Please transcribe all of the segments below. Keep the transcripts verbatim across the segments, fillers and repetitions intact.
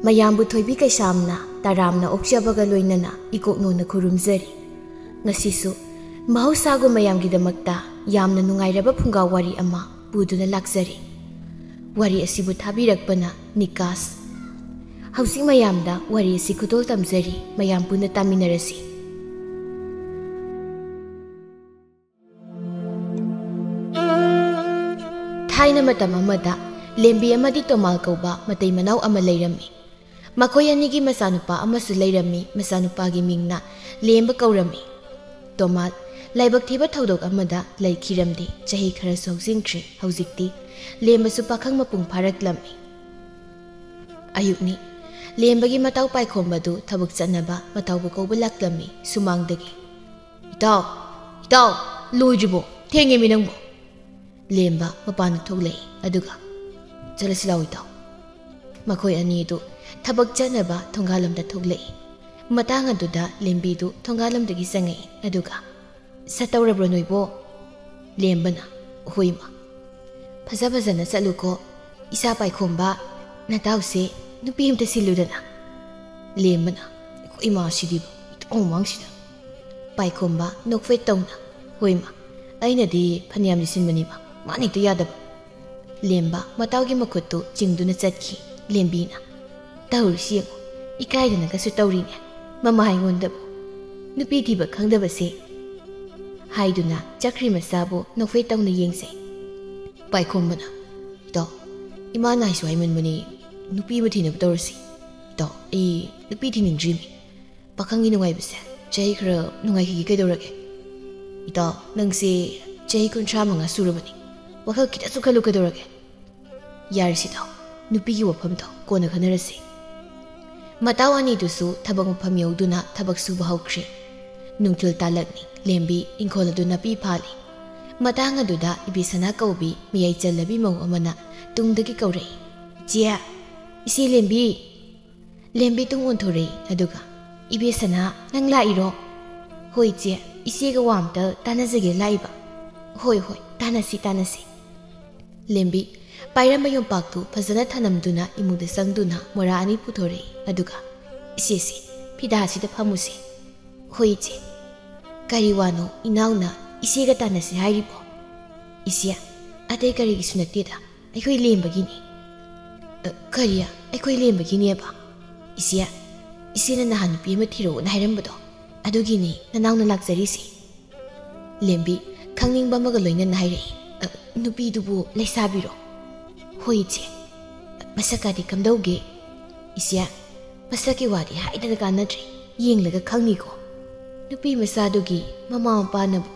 ꯃꯌꯥꯝꯕꯨ ꯊꯣꯏꯕꯤ ꯀꯩꯁꯥꯝꯅ ꯇꯔꯥꯝꯅ ꯑꯣꯛꯆꯕꯒ ꯂꯣꯏꯅꯅ ꯏꯀꯣꯛꯅꯣꯅ ꯈꯨꯔꯨꯝꯖꯔꯤ꯫ ꯉꯁꯤꯁꯨ ꯃꯍꯧꯁꯥꯒꯨꯝ ꯃꯌꯥꯝꯒꯤꯗꯃꯛꯇ ꯌꯥꯝꯅ ꯅꯨꯡꯉꯥꯏꯔꯕ ꯐꯨꯡꯒꯥ ꯋꯥꯔꯤ ꯑꯃ ꯄꯨꯗꯨꯅ ꯂꯥꯛꯆꯔꯤ꯫ ꯋꯥꯔꯤ ꯑꯁꯤꯕꯨ ꯊꯥꯕꯤꯔꯛꯄꯅ ꯅꯤꯀꯥꯁ꯫ ꯍꯧꯖꯤꯛ ꯃꯌꯥꯝꯗ ꯋꯥꯔꯤ ꯑꯁꯤ ꯈꯨꯗꯣꯜ ꯇꯝꯖꯔꯤ, ꯃꯌꯥꯝ ꯄꯨꯟꯅ ꯇꯥꯃꯤꯟꯅꯔꯁꯤ꯫ ꯊꯥꯏꯅ ꯃꯇꯝ ꯑꯃꯗ ꯂꯦꯝꯕꯤ ꯑꯃꯗꯤ ꯇꯣꯃꯥꯜ ꯀꯧꯕ ꯃꯇꯩ ꯃꯅꯥꯎ ꯑꯃ ꯂꯩꯔꯝꯃꯤ꯫ ꯃꯈꯣꯏ ꯑꯅꯤꯒꯤ ꯃꯆꯥꯅꯨꯄꯥ ꯑꯃꯁꯨ ꯂꯩꯔꯝꯃꯤ꯫ ꯃꯆꯥꯅꯨꯄꯥꯒꯤ ꯃꯤꯡꯅ ꯂꯦꯝꯕ ꯀꯧꯔꯝꯃꯤ꯫ ꯇꯣꯃꯥꯜ ꯂꯥꯏꯕꯛ ꯊꯤꯕ ꯊꯧꯗꯣꯛ ꯑꯃꯗ ꯂꯩꯈꯤꯔꯝꯗꯦ꯫ ꯆꯍꯤ ꯈꯔꯁꯨ ꯍꯧꯖꯤꯟꯈ꯭ꯔꯦ꯫ ꯍꯧꯖꯤꯛꯇꯤ ꯂꯦꯝꯕꯁꯨ ꯄꯥꯈꯪ ꯃꯄꯨꯡ ꯐꯥꯔꯛꯂꯝꯃꯤ꯫ ꯑꯌꯨꯛꯅꯤ꯫ ꯂꯦꯝꯕꯒꯤ ꯃꯇꯥꯎ ꯄꯥꯏꯈꯣꯝꯕꯗꯨ ꯊꯕꯛ ꯆꯠꯅꯕ ꯃꯇꯥꯎꯕꯨ ꯀꯧꯕ ꯂꯥꯛꯂꯝꯃꯤ ꯁꯨꯃꯥꯡꯗꯒꯤ꯫ "ꯏꯇꯥꯎ, ꯏꯇꯥꯎ, ꯂꯣꯏꯗ꯭ꯔꯤꯕꯣ? ꯊꯦꯡꯉꯦꯃꯤ ꯅꯪꯕꯣ!" ꯂꯦꯝꯕ ꯃꯄꯥꯟꯗ ꯊꯣꯛꯂꯛꯏ꯫ ꯑꯗꯨꯒ, "ꯆꯠꯂꯁꯤ ꯂꯥꯎ ꯏꯇꯥꯎ꯫" ꯃꯈꯣꯏ ꯑꯅꯤꯗꯨ ꯊꯕꯛ ꯆꯠꯅꯕ ꯊꯣꯡꯒꯥꯜꯂꯣꯝꯗ ꯊꯣꯛꯂꯛꯏ꯫ ꯃꯇꯥꯡ ꯑꯗꯨꯗ ꯂꯦꯝꯕꯤꯗꯨ ꯊꯣꯡꯒꯥꯜꯂꯣꯝꯗꯒꯤ ꯆꯪꯉꯛꯏ꯫ ꯑꯗꯨꯒ, "ꯁꯠꯇꯧꯔꯕ꯭ꯔꯣ ꯅꯣꯏꯕꯣ?" ꯂꯦꯝꯕꯅ, "ꯍꯣꯏ ꯏꯃꯥ꯫" "ꯐꯖ ꯐꯖꯅ ꯆꯠꯂꯨꯀꯣ꯫ ꯏꯆꯥ ꯄꯥꯏꯈꯣꯝꯕ, ꯅꯇꯥꯎꯁꯦ ꯅꯨꯄꯤ ꯑꯝꯇ ꯁꯤꯜꯂꯨꯗꯅ꯫" ꯂꯦꯝꯕꯅ, "ꯑꯩꯈꯣꯏ ꯏꯃꯥꯁꯤꯗꯤꯕ, ꯏꯇꯥꯎ ꯃꯃꯥꯡꯁꯤꯗ꯫" ꯄꯥꯏꯈꯣꯝꯕ ꯅꯣꯛꯐꯦꯠ ꯇꯧꯅ, "ꯍꯣꯏ ꯏꯃꯥ, ꯑꯩꯅꯗꯤ ꯐꯅꯌꯥꯝꯗꯤ ꯁꯤꯟꯕꯅꯤꯕ, ꯃꯥꯅ ꯍꯦꯛꯇ ꯌꯥꯗꯕ꯫" ꯂꯦꯝꯕ ꯃꯇꯥꯎꯒꯤ ꯃꯈꯨꯠꯇꯨ ꯆꯤꯡꯗꯨꯅ ꯆꯠꯈꯤ꯫ ꯂꯦꯝꯕꯤꯅ, "ꯇꯧꯔꯤꯁꯤ ꯌꯦꯡꯉꯨ, ꯏꯀꯥꯏꯗꯅꯒꯁꯨ ꯇꯧꯔꯤꯅꯦ, ꯃꯃꯥ ꯑꯩꯉꯣꯟꯗꯕꯨ꯫ ꯅꯨꯄꯤ ꯊꯤꯕ ꯈꯪꯗꯕꯁꯦ!" ꯍꯥꯏꯗꯨꯅ ꯆꯀ꯭ꯔꯤ ꯃꯆꯥꯕꯨ ꯅꯣꯛꯐꯦꯠ ꯇꯧꯅ ꯌꯦꯡꯖꯩ꯫ ꯄꯥꯏꯈꯣꯝꯕꯅ, "ꯏꯇꯥꯎ, ꯏꯃꯥꯅ ꯍꯥꯏꯁꯨ ꯍꯥꯏꯃꯟꯕꯅꯤ, ꯅꯨꯄꯤ ꯑꯃ ꯊꯤꯅꯕ ꯇꯧꯔꯁꯤ꯫ ꯏꯇꯥꯎ, ꯑꯩ ꯅꯨꯄꯤ ꯊꯤꯅꯤꯡꯗ꯭ꯔꯤꯃꯤ꯫ ꯄꯥꯈꯪꯒꯤ ꯅꯨꯡꯉꯥꯏꯕꯁꯦ ꯆꯍꯤ ꯈꯔ ꯅꯨꯡꯉꯥꯏꯈꯤꯒꯦ ꯀꯩꯗꯧꯔꯒꯦ? ꯏꯇꯥꯎ, ꯅꯪꯁꯦ ꯆꯍꯤ ꯀꯨꯟꯊ꯭ꯔꯥ ꯃꯉꯥ ꯁꯨꯔꯕꯅꯤ꯫ ꯋꯥꯈꯜ ꯈꯤꯇꯁꯨ ꯈꯜꯂꯨ ꯀꯩꯗꯧꯔꯒꯦ?" "ꯌꯥꯔꯦꯁꯦ ꯏꯇꯥꯎ, ꯅꯨꯄꯤꯒꯤ ꯋꯥꯐꯝꯗꯣ ꯀꯣꯟꯅ ꯈꯟꯅꯔꯁꯤ꯫" ꯃꯇꯥꯎ ꯑꯅꯤꯗꯨꯁꯨ ꯊꯕꯛ ꯃꯐꯝ ꯌꯧꯗꯨꯅ ꯊꯕꯛ ꯁꯨꯕ ꯍꯧꯈ꯭ꯔꯦ꯫ ꯅꯨꯡꯊꯤꯜ ꯇꯥꯂꯛꯅꯤ꯫ ꯂꯦꯝꯕꯤ ꯏꯪꯈꯣꯜ ꯑꯗꯨ ꯅꯥꯄꯤ ꯐꯥꯜꯂꯤ꯫ ꯃꯇꯥꯡ ꯑꯗꯨꯗ ꯏꯕꯦꯁꯅꯥ ꯀꯧꯕꯤ ꯃꯌꯥꯏ ꯆꯜꯂꯕꯤ ꯃꯧ ꯑꯃꯅ ꯇꯨꯡꯗꯒꯤ ꯀꯧꯔꯛꯏ, "ꯏꯆꯦ, ꯏꯆꯦ ꯂꯦꯝꯕꯤ!" ꯂꯦꯝꯕꯤ ꯇꯨꯡ ꯑꯣꯟꯊꯣꯔꯛꯏ꯫ ꯑꯗꯨꯒ, "ꯏꯕꯦꯁꯅꯥ, ꯅꯪ ꯂꯥꯛꯏꯔꯣ?" "ꯍꯣꯏ ꯏꯆꯦ, ꯏꯆꯦꯒ ꯋꯥ ꯑꯝꯇ ꯇꯥꯟꯅꯖꯒꯦ ꯂꯥꯛꯏꯕ꯫" "ꯍꯣꯏ, ꯍꯣꯏ, ꯇꯥꯟꯅꯁꯤ, ꯇꯥꯟꯅꯁꯤ꯫" ꯂꯦꯝꯕꯤ ꯄꯥꯏꯔꯝꯕ ꯌꯣꯝꯄꯥꯛꯇꯨ ꯐꯖꯅ ꯊꯅꯝꯗꯨꯅ ꯏꯃꯨꯡꯗ ꯆꯪꯗꯨꯅ ꯃꯣꯔꯥ ꯑꯅꯤ ꯄꯨꯊꯣꯔꯛꯏ꯫ ꯑꯗꯨꯒ, "ꯏꯆꯦꯁꯦ, ꯐꯤꯗꯥꯁꯤꯗ ꯐꯝꯃꯨꯁꯦ"꯫ "ꯍꯣꯏ, ꯏꯆꯦ"꯫ "ꯀꯔꯤ ꯋꯥꯅꯣ ꯏꯅꯥꯎꯅ ꯏꯆꯦꯒ ꯇꯥꯟꯅꯁꯤ ꯍꯥꯏꯔꯤꯕꯣ?" "ꯏꯆꯦ, ꯑꯇꯩ ꯀꯔꯤꯒꯤꯁꯨ ꯅꯠꯇꯦꯗ, ꯑꯩꯈꯣꯏ ꯂꯦꯝꯕꯒꯤꯅꯤ"꯫ "ꯑ, ꯀꯔꯤ? ꯑꯩꯈꯣꯏ ꯂꯦꯝꯕꯒꯤꯅꯦꯕ?" "ꯏꯆꯦ, ꯏꯆꯦꯅ ꯅꯍꯥꯟ ꯅꯨꯄꯤ ꯑꯃ ꯊꯤꯔꯛꯑꯣꯅ ꯍꯥꯏꯔꯝꯕꯗꯣ, ꯑꯗꯨꯒꯤꯅꯤ ꯅꯅꯥꯎꯅ ꯂꯥꯛꯆꯔꯤꯁꯦ"꯫ ꯂꯦꯝꯕꯤ ꯈꯪꯅꯤꯡꯕ ꯑꯃꯒ ꯂꯣꯏꯅꯅ ꯍꯥꯏꯔꯛꯏ꯫ "ꯑ, ꯅꯨꯄꯤꯗꯨꯕꯨ ꯂꯩꯁꯥꯕꯤꯔꯣ?" "ꯍꯣꯏ, ꯏꯆꯦ"꯫ "ꯃꯁꯛꯀꯗꯤ ꯀꯝꯗꯧꯒꯦ?" "ꯏꯆꯦ, ꯃꯁꯛꯀꯤ ꯋꯥꯗꯤ ꯍꯥꯏꯗꯅ ꯀꯥꯟꯅꯗ꯭ꯔꯦ, ꯌꯦꯡꯂꯒ ꯈꯪꯅꯤꯀꯣ꯫ ꯅꯨꯄꯤ ꯃꯆꯥꯗꯨꯒꯤ ꯃꯃꯥ ꯃꯄꯥꯅꯕꯨ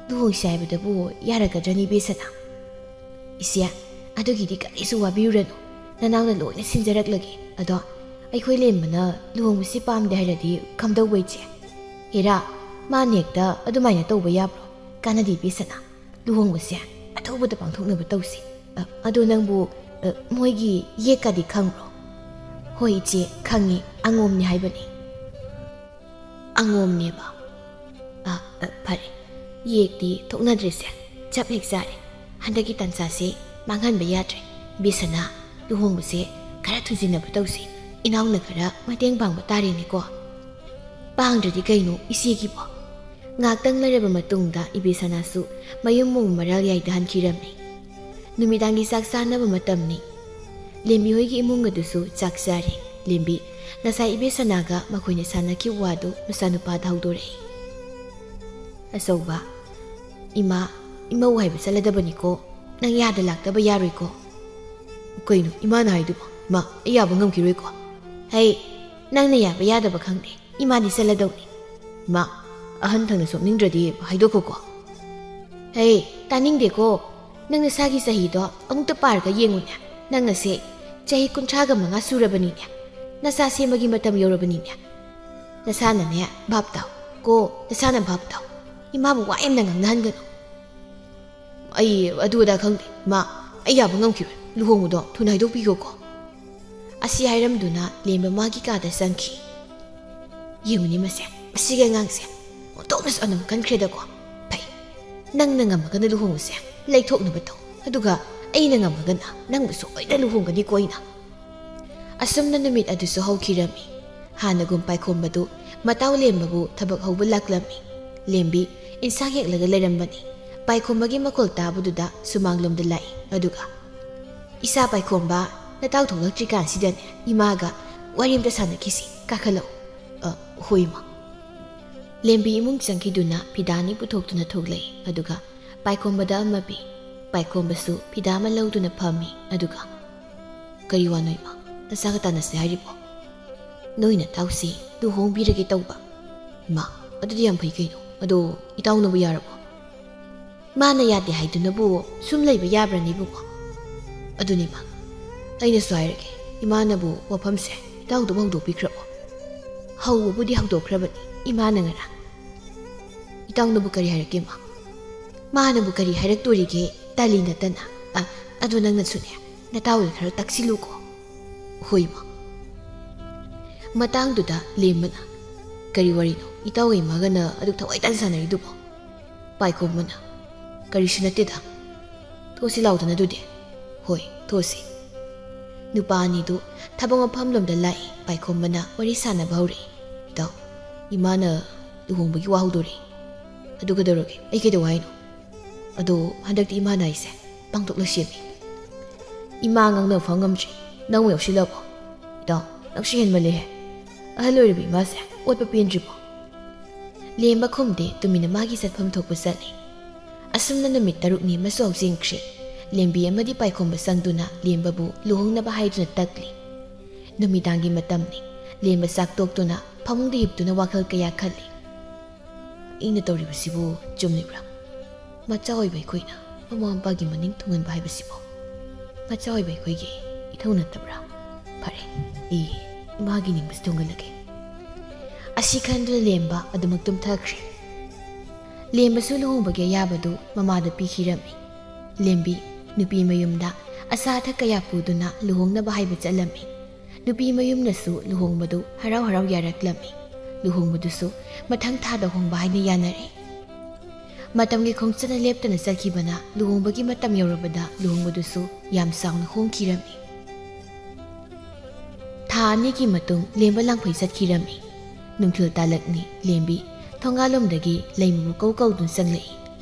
ꯂꯨꯍꯣꯡꯁꯤ ꯍꯥꯏꯕꯗꯕꯨ ꯌꯥꯔꯛꯀꯗ꯭ꯔꯅꯤ, ꯏꯕꯦꯁꯅꯥ?" "ꯏꯆꯦ, ꯑꯗꯨꯒꯤꯗꯤ ꯀꯔꯤꯁꯨ ꯋꯥꯕꯤꯔꯨꯔꯅꯨ, ꯅꯅꯥꯎꯅ ꯂꯣꯏꯅ ꯁꯤꯟꯖꯔꯛꯂꯒꯦ꯫ ꯑꯗꯣ ꯑꯩꯈꯣꯏ ꯂꯦꯝꯕꯅ ꯂꯨꯍꯣꯡꯕꯁꯤ ꯄꯥꯝꯗꯦ ꯍꯥꯏꯔꯗꯤ ꯀꯝꯗꯧꯕ, ꯏꯆꯦ?" "ꯍꯦꯔꯥ, ꯃꯥꯅ ꯍꯦꯛꯇ ꯑꯗꯨꯃꯥꯏꯅ ꯇꯧꯕ ꯌꯥꯕ꯭ꯔꯣ? ꯀꯥꯟꯅꯗꯦ, ꯏꯕꯦꯁꯅꯥ꯫ ꯂꯨꯍꯣꯡꯕꯁꯦ ꯑꯊꯨꯕꯗ ꯄꯥꯡꯊꯣꯛꯅꯕ ꯇꯧꯁꯤ꯫ ꯑ, ꯑꯗꯣ ꯅꯪꯕꯨ, ꯑ, ꯃꯣꯏꯒꯤ ꯌꯦꯛꯀꯗꯤ ꯈꯪꯕ꯭ꯔꯣ?" "ꯍꯣꯏ, ꯏꯆꯦ, ꯈꯪꯉꯤ꯫ ꯑꯉꯣꯝꯅꯤ ꯍꯥꯏꯕꯅꯤ"꯫ "ꯑꯉꯣꯝꯅꯦꯕ? ꯑ, ꯑ, ꯐꯔꯦ꯫ ꯌꯦꯛꯇꯤ ꯊꯣꯛꯅꯗ꯭ꯔꯤꯁꯦ ꯆꯞ ꯍꯦꯛ ꯆꯥꯔꯦ꯫ ꯍꯟꯗꯛꯀꯤ ꯇꯥꯟꯖꯥꯁꯦ ꯃꯥꯡꯍꯟꯕ ꯌꯥꯗ꯭ꯔꯦ꯫ ꯏꯕꯦꯁꯅꯥ, ꯂꯨꯍꯣꯡꯕꯁꯦ ꯈꯔ ꯊꯨꯖꯤꯟꯅꯕ ꯇꯧꯁꯤ꯫ ꯏꯅꯥꯎꯅ ꯈꯔ ꯃꯇꯦꯡ ꯄꯥꯡꯕ ꯇꯥꯔꯦꯅꯦꯀꯣ"꯫ "ꯄꯥꯡꯗ꯭ꯔꯗꯤ ꯀꯩꯅꯣ ꯏꯆꯦꯒꯤꯕꯣ?" ꯉꯥꯛꯇꯪ ꯂꯩꯔꯕ ꯃꯇꯨꯡꯗ ꯏꯕꯦꯁꯅꯥꯁꯨ ꯃꯌꯨꯝ ꯃꯣꯡ ꯃꯔꯥꯜ ꯌꯥꯏꯗ ꯍꯟꯈꯤꯔꯝꯃꯤ꯫ ꯅꯨꯃꯤꯗꯥꯡꯒꯤ ꯆꯥꯛ ꯆꯥꯅꯕ ꯃꯇꯝꯅꯤ꯫ ꯂꯦꯝꯕꯤ ꯍꯣꯏꯒꯤ ꯏꯃꯨꯡ ꯑꯗꯨꯁꯨ ꯆꯥꯛ ꯆꯥꯔꯤ꯫ ꯂꯦꯝꯕꯤ ꯉꯁꯥꯏ ꯏꯕꯦꯁꯅꯥꯒ ꯃꯈꯣꯏꯅ ꯁꯥꯟꯅꯈꯤꯕ ꯋꯥꯗꯨ ꯃꯆꯥꯅꯨꯄꯥꯗ ꯍꯧꯗꯣꯔꯛꯏ꯫ "ꯑꯆꯧꯕ, ꯏꯃꯥ, ꯏꯃꯧ ꯍꯥꯏꯕ ꯆꯠꯂꯗꯕꯅꯤꯀꯣ꯫ ꯅꯪ ꯌꯥꯗ ꯂꯥꯛꯇꯕ ꯌꯥꯔꯣꯏꯀꯣ"꯫ "ꯀꯩꯅꯣ ꯏꯃꯥꯅ ꯍꯥꯏꯗꯨꯕꯣ? ꯏꯃꯥ, ꯑꯩ ꯌꯥꯕ ꯉꯝꯈꯤꯔꯣꯏꯀꯣ"꯫ "ꯍꯩ, ꯅꯪꯅ ꯌꯥꯕ ꯌꯥꯗꯕ ꯈꯪꯗꯦ, ꯏꯃꯥꯗꯤ ꯆꯠꯂꯗꯧꯅꯤ"꯫ "ꯏꯃꯥ, ꯑꯍꯟ ꯊꯪꯅ ꯁꯣꯛꯅꯤꯡꯗ꯭ꯔꯗꯤ ꯍꯥꯏꯗꯣꯛꯈꯣꯀꯣ"꯫ "ꯍꯩ, ꯇꯥꯅꯤꯡꯗꯦꯀꯣ꯫ ꯅꯪ ꯅꯁꯥꯒꯤ ꯆꯍꯤꯗꯣ ꯑꯃꯨꯛꯇ ꯄꯥꯔꯒ ꯌꯦꯡꯉꯨꯅꯦ꯫ ꯅꯪ ꯑꯁꯦ ꯆꯍꯤ ꯀꯨꯟꯊ꯭ꯔꯥꯒ ꯃꯉꯥ ꯁꯨꯔꯕꯅꯤꯅꯦ꯫ ꯅꯆꯥ ꯁꯦꯝꯕꯒꯤ ꯃꯇꯝ ꯌꯧꯔꯕꯅꯤꯅꯦ꯫ ꯅꯁꯥꯅꯅꯦ ꯚꯥꯞ ꯇꯥꯎ ꯀꯣ, ꯅꯁꯥꯅ ꯚꯥꯞ ꯇꯥꯎ꯫ ꯏꯃꯥꯕꯨ ꯋꯥ ꯌꯥꯝꯅ ꯉꯥꯡꯅꯍꯟꯒꯅꯨ"꯫ "ꯑꯩ ꯑꯗꯨ ꯑꯗꯥ ꯈꯪꯗꯦ, ꯏꯃꯥ꯫ ꯑꯩ ꯌꯥꯕ ꯉꯝꯈꯤꯔꯣꯏ꯫ ꯂꯨꯍꯣꯡꯕꯗꯣ ꯊꯨꯅ ꯍꯥꯏꯗꯣꯛꯄꯤꯈꯣꯀꯣ"꯫ ꯑꯁꯤ ꯍꯥꯏꯔꯝꯗꯨꯅ ꯂꯦꯝꯕ ꯃꯥꯒꯤ ꯀꯥꯗ ꯆꯪꯈꯤ꯫ "ꯌꯦꯡꯉꯨꯅꯦ ꯃꯁꯦ, ꯃꯁꯤꯒꯤ ꯑꯉꯥꯡꯁꯦ ꯑꯣꯟꯊꯣꯛꯅꯁꯨ ꯑꯅꯝ ꯀꯟꯈ꯭ꯔꯦꯗꯀꯣ꯫ ꯐꯩ, ꯅꯪꯅ ꯉꯝꯃꯒꯅ ꯂꯨꯍꯣꯡꯕꯁꯦ ꯂꯩꯊꯣꯛꯅꯕ ꯇꯧ꯫ ꯑꯗꯨꯒ ꯑꯩꯅ ꯉꯝꯃꯒꯅ ꯅꯪꯕꯨ ꯁꯣꯏꯗꯅ ꯂꯨꯍꯣꯡꯒꯅꯤꯀꯣ ꯑꯩꯅ꯫ ꯑꯁꯨꯝꯅ ꯅꯨꯃꯤꯠ ꯑꯗꯨꯁꯨ ꯍꯧꯈꯤꯔꯝꯃꯤ꯫ ꯍꯥꯟꯅꯒꯨꯝ ꯄꯥꯏꯈꯣꯝꯕꯗꯨ ꯃꯇꯥꯎ ꯂꯦꯝꯕꯕꯨ ꯊꯕꯛ ꯍꯧꯕ ꯂꯥꯛꯂꯝꯃꯤ꯫ ꯂꯦꯝꯕꯤ ꯏꯟꯁꯥꯡ ꯍꯦꯛꯂꯒ ꯂꯩꯔꯝꯕꯅꯤ꯫ ꯄꯥꯏꯈꯣꯝꯕꯒꯤ ꯃꯈꯣꯜ ꯇꯥꯕꯗꯨꯗ ꯁꯨꯃꯥꯡꯂꯣꯝꯗ ꯂꯥꯛꯏ꯫ ꯑꯗꯨꯒ, "ꯏꯆꯥ ꯄꯥꯏꯈꯣꯝꯕ, ꯅꯇꯥꯎ ꯊꯣꯛꯂꯛꯇ꯭ꯔꯤꯀꯥꯟꯁꯤꯗꯅꯦ ꯏꯃꯥꯒ ꯋꯥꯔꯤ ꯑꯝꯇ ꯁꯥꯟꯅꯈꯤꯁꯤ, ꯀꯥꯈꯠꯂꯛꯎ꯫" "ꯑ, ꯍꯣꯏ, ꯏꯃꯥ꯫" ꯂꯦꯝꯕꯤ ꯏꯃꯨꯡ ꯆꯪꯈꯤꯗꯨꯅ ꯐꯤꯗꯥ ꯑꯅꯤ ꯄꯨꯊꯣꯛꯇꯨꯅ ꯊꯣꯛꯂꯛꯏ꯫ ꯑꯗꯨꯒ ꯄꯥꯏꯈꯣꯝꯕꯗ ꯑꯃ ꯄꯤ꯫ ꯄꯥꯏꯈꯣꯝꯕꯁꯨ ꯐꯤꯗꯥ ꯑꯃ ꯂꯧꯗꯨꯅ ꯐꯝꯃꯤ꯫ ꯑꯗꯨꯒ, "ꯀꯔꯤ ꯋꯥꯅꯣ ꯏꯃꯥ? ꯅꯆꯥꯒ ꯇꯥꯟꯅꯁꯦ ꯍꯥꯏꯔꯤꯕꯣ?" "ꯅꯣꯏ ꯅꯇꯥꯎꯁꯤ ꯂꯨꯍꯣꯡꯕꯤꯔꯒꯦ ꯇꯧꯕ꯫" "ꯏꯃꯥ, ꯑꯗꯨꯗꯤ ꯌꯥꯝ ꯐꯩ ꯀꯩꯅꯣ꯫ ꯑꯗꯣ ꯏꯇꯥꯎꯅꯕꯨ ꯌꯥꯔꯕꯣ?" "ꯃꯥꯅ ꯌꯥꯗꯦ ꯍꯥꯏꯗꯨꯅꯕꯨ ꯁꯨꯝ ꯂꯩꯕ ꯌꯥꯕ꯭ꯔꯅꯦ ꯏꯕꯨꯡꯉꯣ?" "ꯑꯗꯨꯅꯤ ꯏꯃꯥ, ꯑꯩꯅꯁꯨ ꯍꯥꯏꯔꯒꯦ꯫ ꯏꯃꯥꯅꯕꯨ ꯋꯥꯐꯝꯁꯦ ꯏꯇꯥꯎꯗꯕꯨ ꯍꯧꯗꯣꯛꯄꯤꯈ꯭ꯔꯕꯣ?" "ꯍꯧꯕꯕꯨꯗꯤ ꯍꯧꯗꯣꯛꯈ꯭ꯔꯕꯅꯤ ꯏꯃꯥꯅ ꯉꯔꯥꯡ꯫" "ꯏꯇꯥꯎꯅꯕꯨ ꯀꯔꯤ ꯍꯥꯏꯔꯛꯀꯦ ꯏꯃꯥ?" "ꯃꯥꯅꯕꯨ ꯀꯔꯤ ꯍꯥꯏꯔꯛꯇꯣꯔꯤꯒꯦ, ꯇꯥꯂꯤ ꯅꯠꯇꯅ꯫ ꯑ, ꯑꯗꯣ ꯅꯪꯅꯁꯨꯅꯦ ꯅꯇꯥꯎꯗ ꯈꯔ ꯇꯥꯛꯁꯤꯜꯂꯨꯀꯣ꯫" "ꯍꯣꯏ ꯏꯃꯥ꯫" ꯃꯇꯥꯡꯗꯨꯗ ꯂꯦꯝꯕꯅ, "ꯀꯔꯤ ꯋꯥꯔꯤꯅꯣ ꯏꯇꯥꯎꯒ ꯏꯃꯥꯒꯅ ꯑꯗꯨꯛ ꯊꯋꯥꯏ ꯇꯥꯅ ꯁꯥꯟꯅꯔꯤꯗꯨꯕꯣ?" ꯄꯥꯏꯈꯣꯝꯕꯅ, "ꯀꯔꯤꯁꯨ ꯅꯠꯇꯦꯗ꯫ ꯊꯣꯛꯁꯤ ꯂꯥꯎꯗꯅ ꯑꯗꯨꯗꯤ꯫" "ꯍꯣꯏ, ꯊꯣꯛꯁꯤ꯫" ꯅꯨꯄꯥ ꯑꯅꯤꯗꯨ ꯊꯕꯛ ꯃꯐꯝꯂꯣꯝꯗ ꯂꯥꯛꯏ꯫ ꯄꯥꯏꯈꯣꯝꯕꯅ ꯋꯥꯔꯤ ꯁꯥꯟꯅꯕ ꯍꯧꯔꯛꯏ꯫ "ꯏꯇꯥꯎ, ꯏꯃꯥꯅ ꯂꯨꯍꯣꯡꯕꯒꯤ ꯋꯥ ꯍꯧꯗꯣꯔꯛꯏ꯫" "ꯑꯗꯨ ꯀꯩꯗꯧ ꯍꯥꯏꯅꯣ?" "ꯑꯗꯣ ꯍꯟꯗꯛꯇꯤ ꯏꯃꯥꯅ ꯍꯥꯏꯁꯦ ꯄꯥꯡꯊꯣꯛꯂꯁꯦꯃꯤ꯫" "ꯏꯃꯥ ꯉꯥꯡꯅꯕ ꯐꯥꯎ ꯉꯝꯗ꯭ꯔꯤ, ꯅꯪ ꯑꯃꯨꯛ ꯌꯥꯎꯁꯤꯜꯂꯕꯣ? ꯏꯇꯥꯎ, ꯅꯪꯁꯨ ꯍꯦꯟꯃꯜꯂꯦꯍꯦ꯫ ꯑꯍꯜ ꯑꯣꯏꯔꯕ ꯏꯃꯥꯁꯦ ꯑꯣꯠꯄ ꯄꯦꯟꯗ꯭ꯔꯤꯕꯣ?" ꯂꯦꯝꯕ ꯈꯨꯝꯗꯦ, ꯇꯨꯃꯤꯟꯅ ꯃꯥꯒꯤ ꯆꯠꯐꯝ ꯊꯣꯛꯄ ꯆꯠꯂꯤ꯫ ꯑꯁꯨꯝꯅ ꯅꯨꯃꯤꯠ ꯇꯔꯨꯛꯅꯤ ꯑꯃꯁꯨ ꯍꯧꯖꯤꯟꯈ꯭ꯔꯦ꯫ ꯂꯦꯝꯕꯤ ꯑꯃꯗꯤ ꯄꯥꯏꯈꯣꯝꯕ ꯆꯪꯗꯨꯅ ꯂꯦꯝꯕꯕꯨ ꯂꯨꯍꯣꯡꯅꯕ ꯍꯥꯏꯗꯨꯅ ꯇꯛꯂꯤ꯫ ꯅꯨꯃꯤꯗꯥꯡꯒꯤ ꯃꯇꯝꯅꯤ꯫ ꯂꯦꯝꯕ ꯆꯥꯛ ꯇꯣꯛꯇꯨꯅ ꯐꯃꯨꯡꯗ ꯍꯤꯞꯇꯨꯅ ꯋꯥꯈꯜ ꯀꯌꯥ ꯈꯜꯂꯤ꯫ "ꯑꯩꯅ ꯇꯧꯔꯤꯕꯁꯤꯕꯨ ꯆꯨꯝꯂꯤꯕ꯭ꯔꯥ? ꯃꯆꯥ ꯑꯣꯏꯕ ꯑꯩꯈꯣꯏꯅ ꯃꯃꯥ ꯃꯄꯥꯒꯤ ꯃꯅꯤꯡ ꯊꯨꯡꯍꯟꯕ ꯍꯥꯏꯕꯁꯤꯕꯨ ꯃꯆꯥ ꯑꯣꯏꯕ ꯑꯩꯈꯣꯏꯒꯤ ꯏꯊꯧ ꯅꯠꯇꯕ꯭ꯔꯥ? ꯐꯔꯦ, ꯑꯩ ꯏꯃꯥꯒꯤ ꯅꯤꯡꯕꯁꯤ ꯊꯨꯡꯍꯜꯂꯒꯦ꯫" ꯑꯁꯤ ꯈꯟꯗꯨꯅ ꯂꯦꯝꯕ ꯑꯗꯨꯃꯛ ꯇꯨꯝꯊꯈ꯭ꯔꯦ꯫ ꯂꯦꯝꯕꯁꯨ ꯂꯨꯍꯣꯡꯕꯒꯤ ꯑꯌꯥꯕꯗꯨ ꯃꯃꯥꯗ ꯄꯤꯈꯤꯔꯝꯃꯤ꯫ ꯂꯦꯝꯕꯤ ꯅꯨꯄꯤ ꯃꯌꯨꯝꯗ ꯑꯆꯥ ꯑꯊꯛ ꯀꯌꯥ ꯄꯨꯗꯨꯅ ꯂꯨꯍꯣꯡꯅꯕ ꯍꯥꯏꯕ ꯆꯠꯂꯝꯃꯤ꯫ ꯅꯨꯄꯤ ꯃꯌꯨꯝꯅꯁꯨ ꯂꯨꯍꯣꯡꯕꯗꯨ ꯍꯔꯥꯎ ꯍꯔꯥꯎ ꯌꯥꯔꯛꯂꯝꯃꯤ꯫ ꯂꯨꯍꯣꯡꯕꯗꯨꯁꯨ ꯃꯊꯪ ꯊꯥꯗ ꯍꯣꯡꯕ ꯍꯥꯏꯅ ꯌꯥꯅꯔꯦ꯫ ꯃꯇꯝꯒꯤ ꯈꯣꯡꯆꯠꯅ ꯂꯦꯞꯇꯅ ꯆꯠꯈꯤꯕꯅ ꯂꯨꯍꯣꯡꯕꯒꯤ ꯃꯇꯝ ꯌꯧꯔꯕꯗ ꯂꯨꯍꯣꯡꯕꯗꯨꯁꯨ ꯌꯥꯝ ꯆꯥꯎꯅ ꯍꯣꯡꯈꯤꯔꯝꯃꯤ꯫ ꯊꯥ ꯑꯅꯤꯒꯤ ꯃꯇꯨꯡ ꯂꯦꯝꯕ ꯂꯥꯡꯐꯩ ꯆꯠꯈꯤꯔꯝꯃꯤ꯫ ꯅꯨꯡꯊꯤꯜ ꯇꯥꯂꯛꯅꯤ꯫ ꯂꯦꯝꯕꯤ ꯊꯣꯡꯒꯥꯜꯂꯣꯝꯗꯒꯤ ꯂꯩꯃꯕꯨ ꯀꯧ ꯀꯧꯗꯨꯅ ꯆꯪꯂꯛꯏ꯫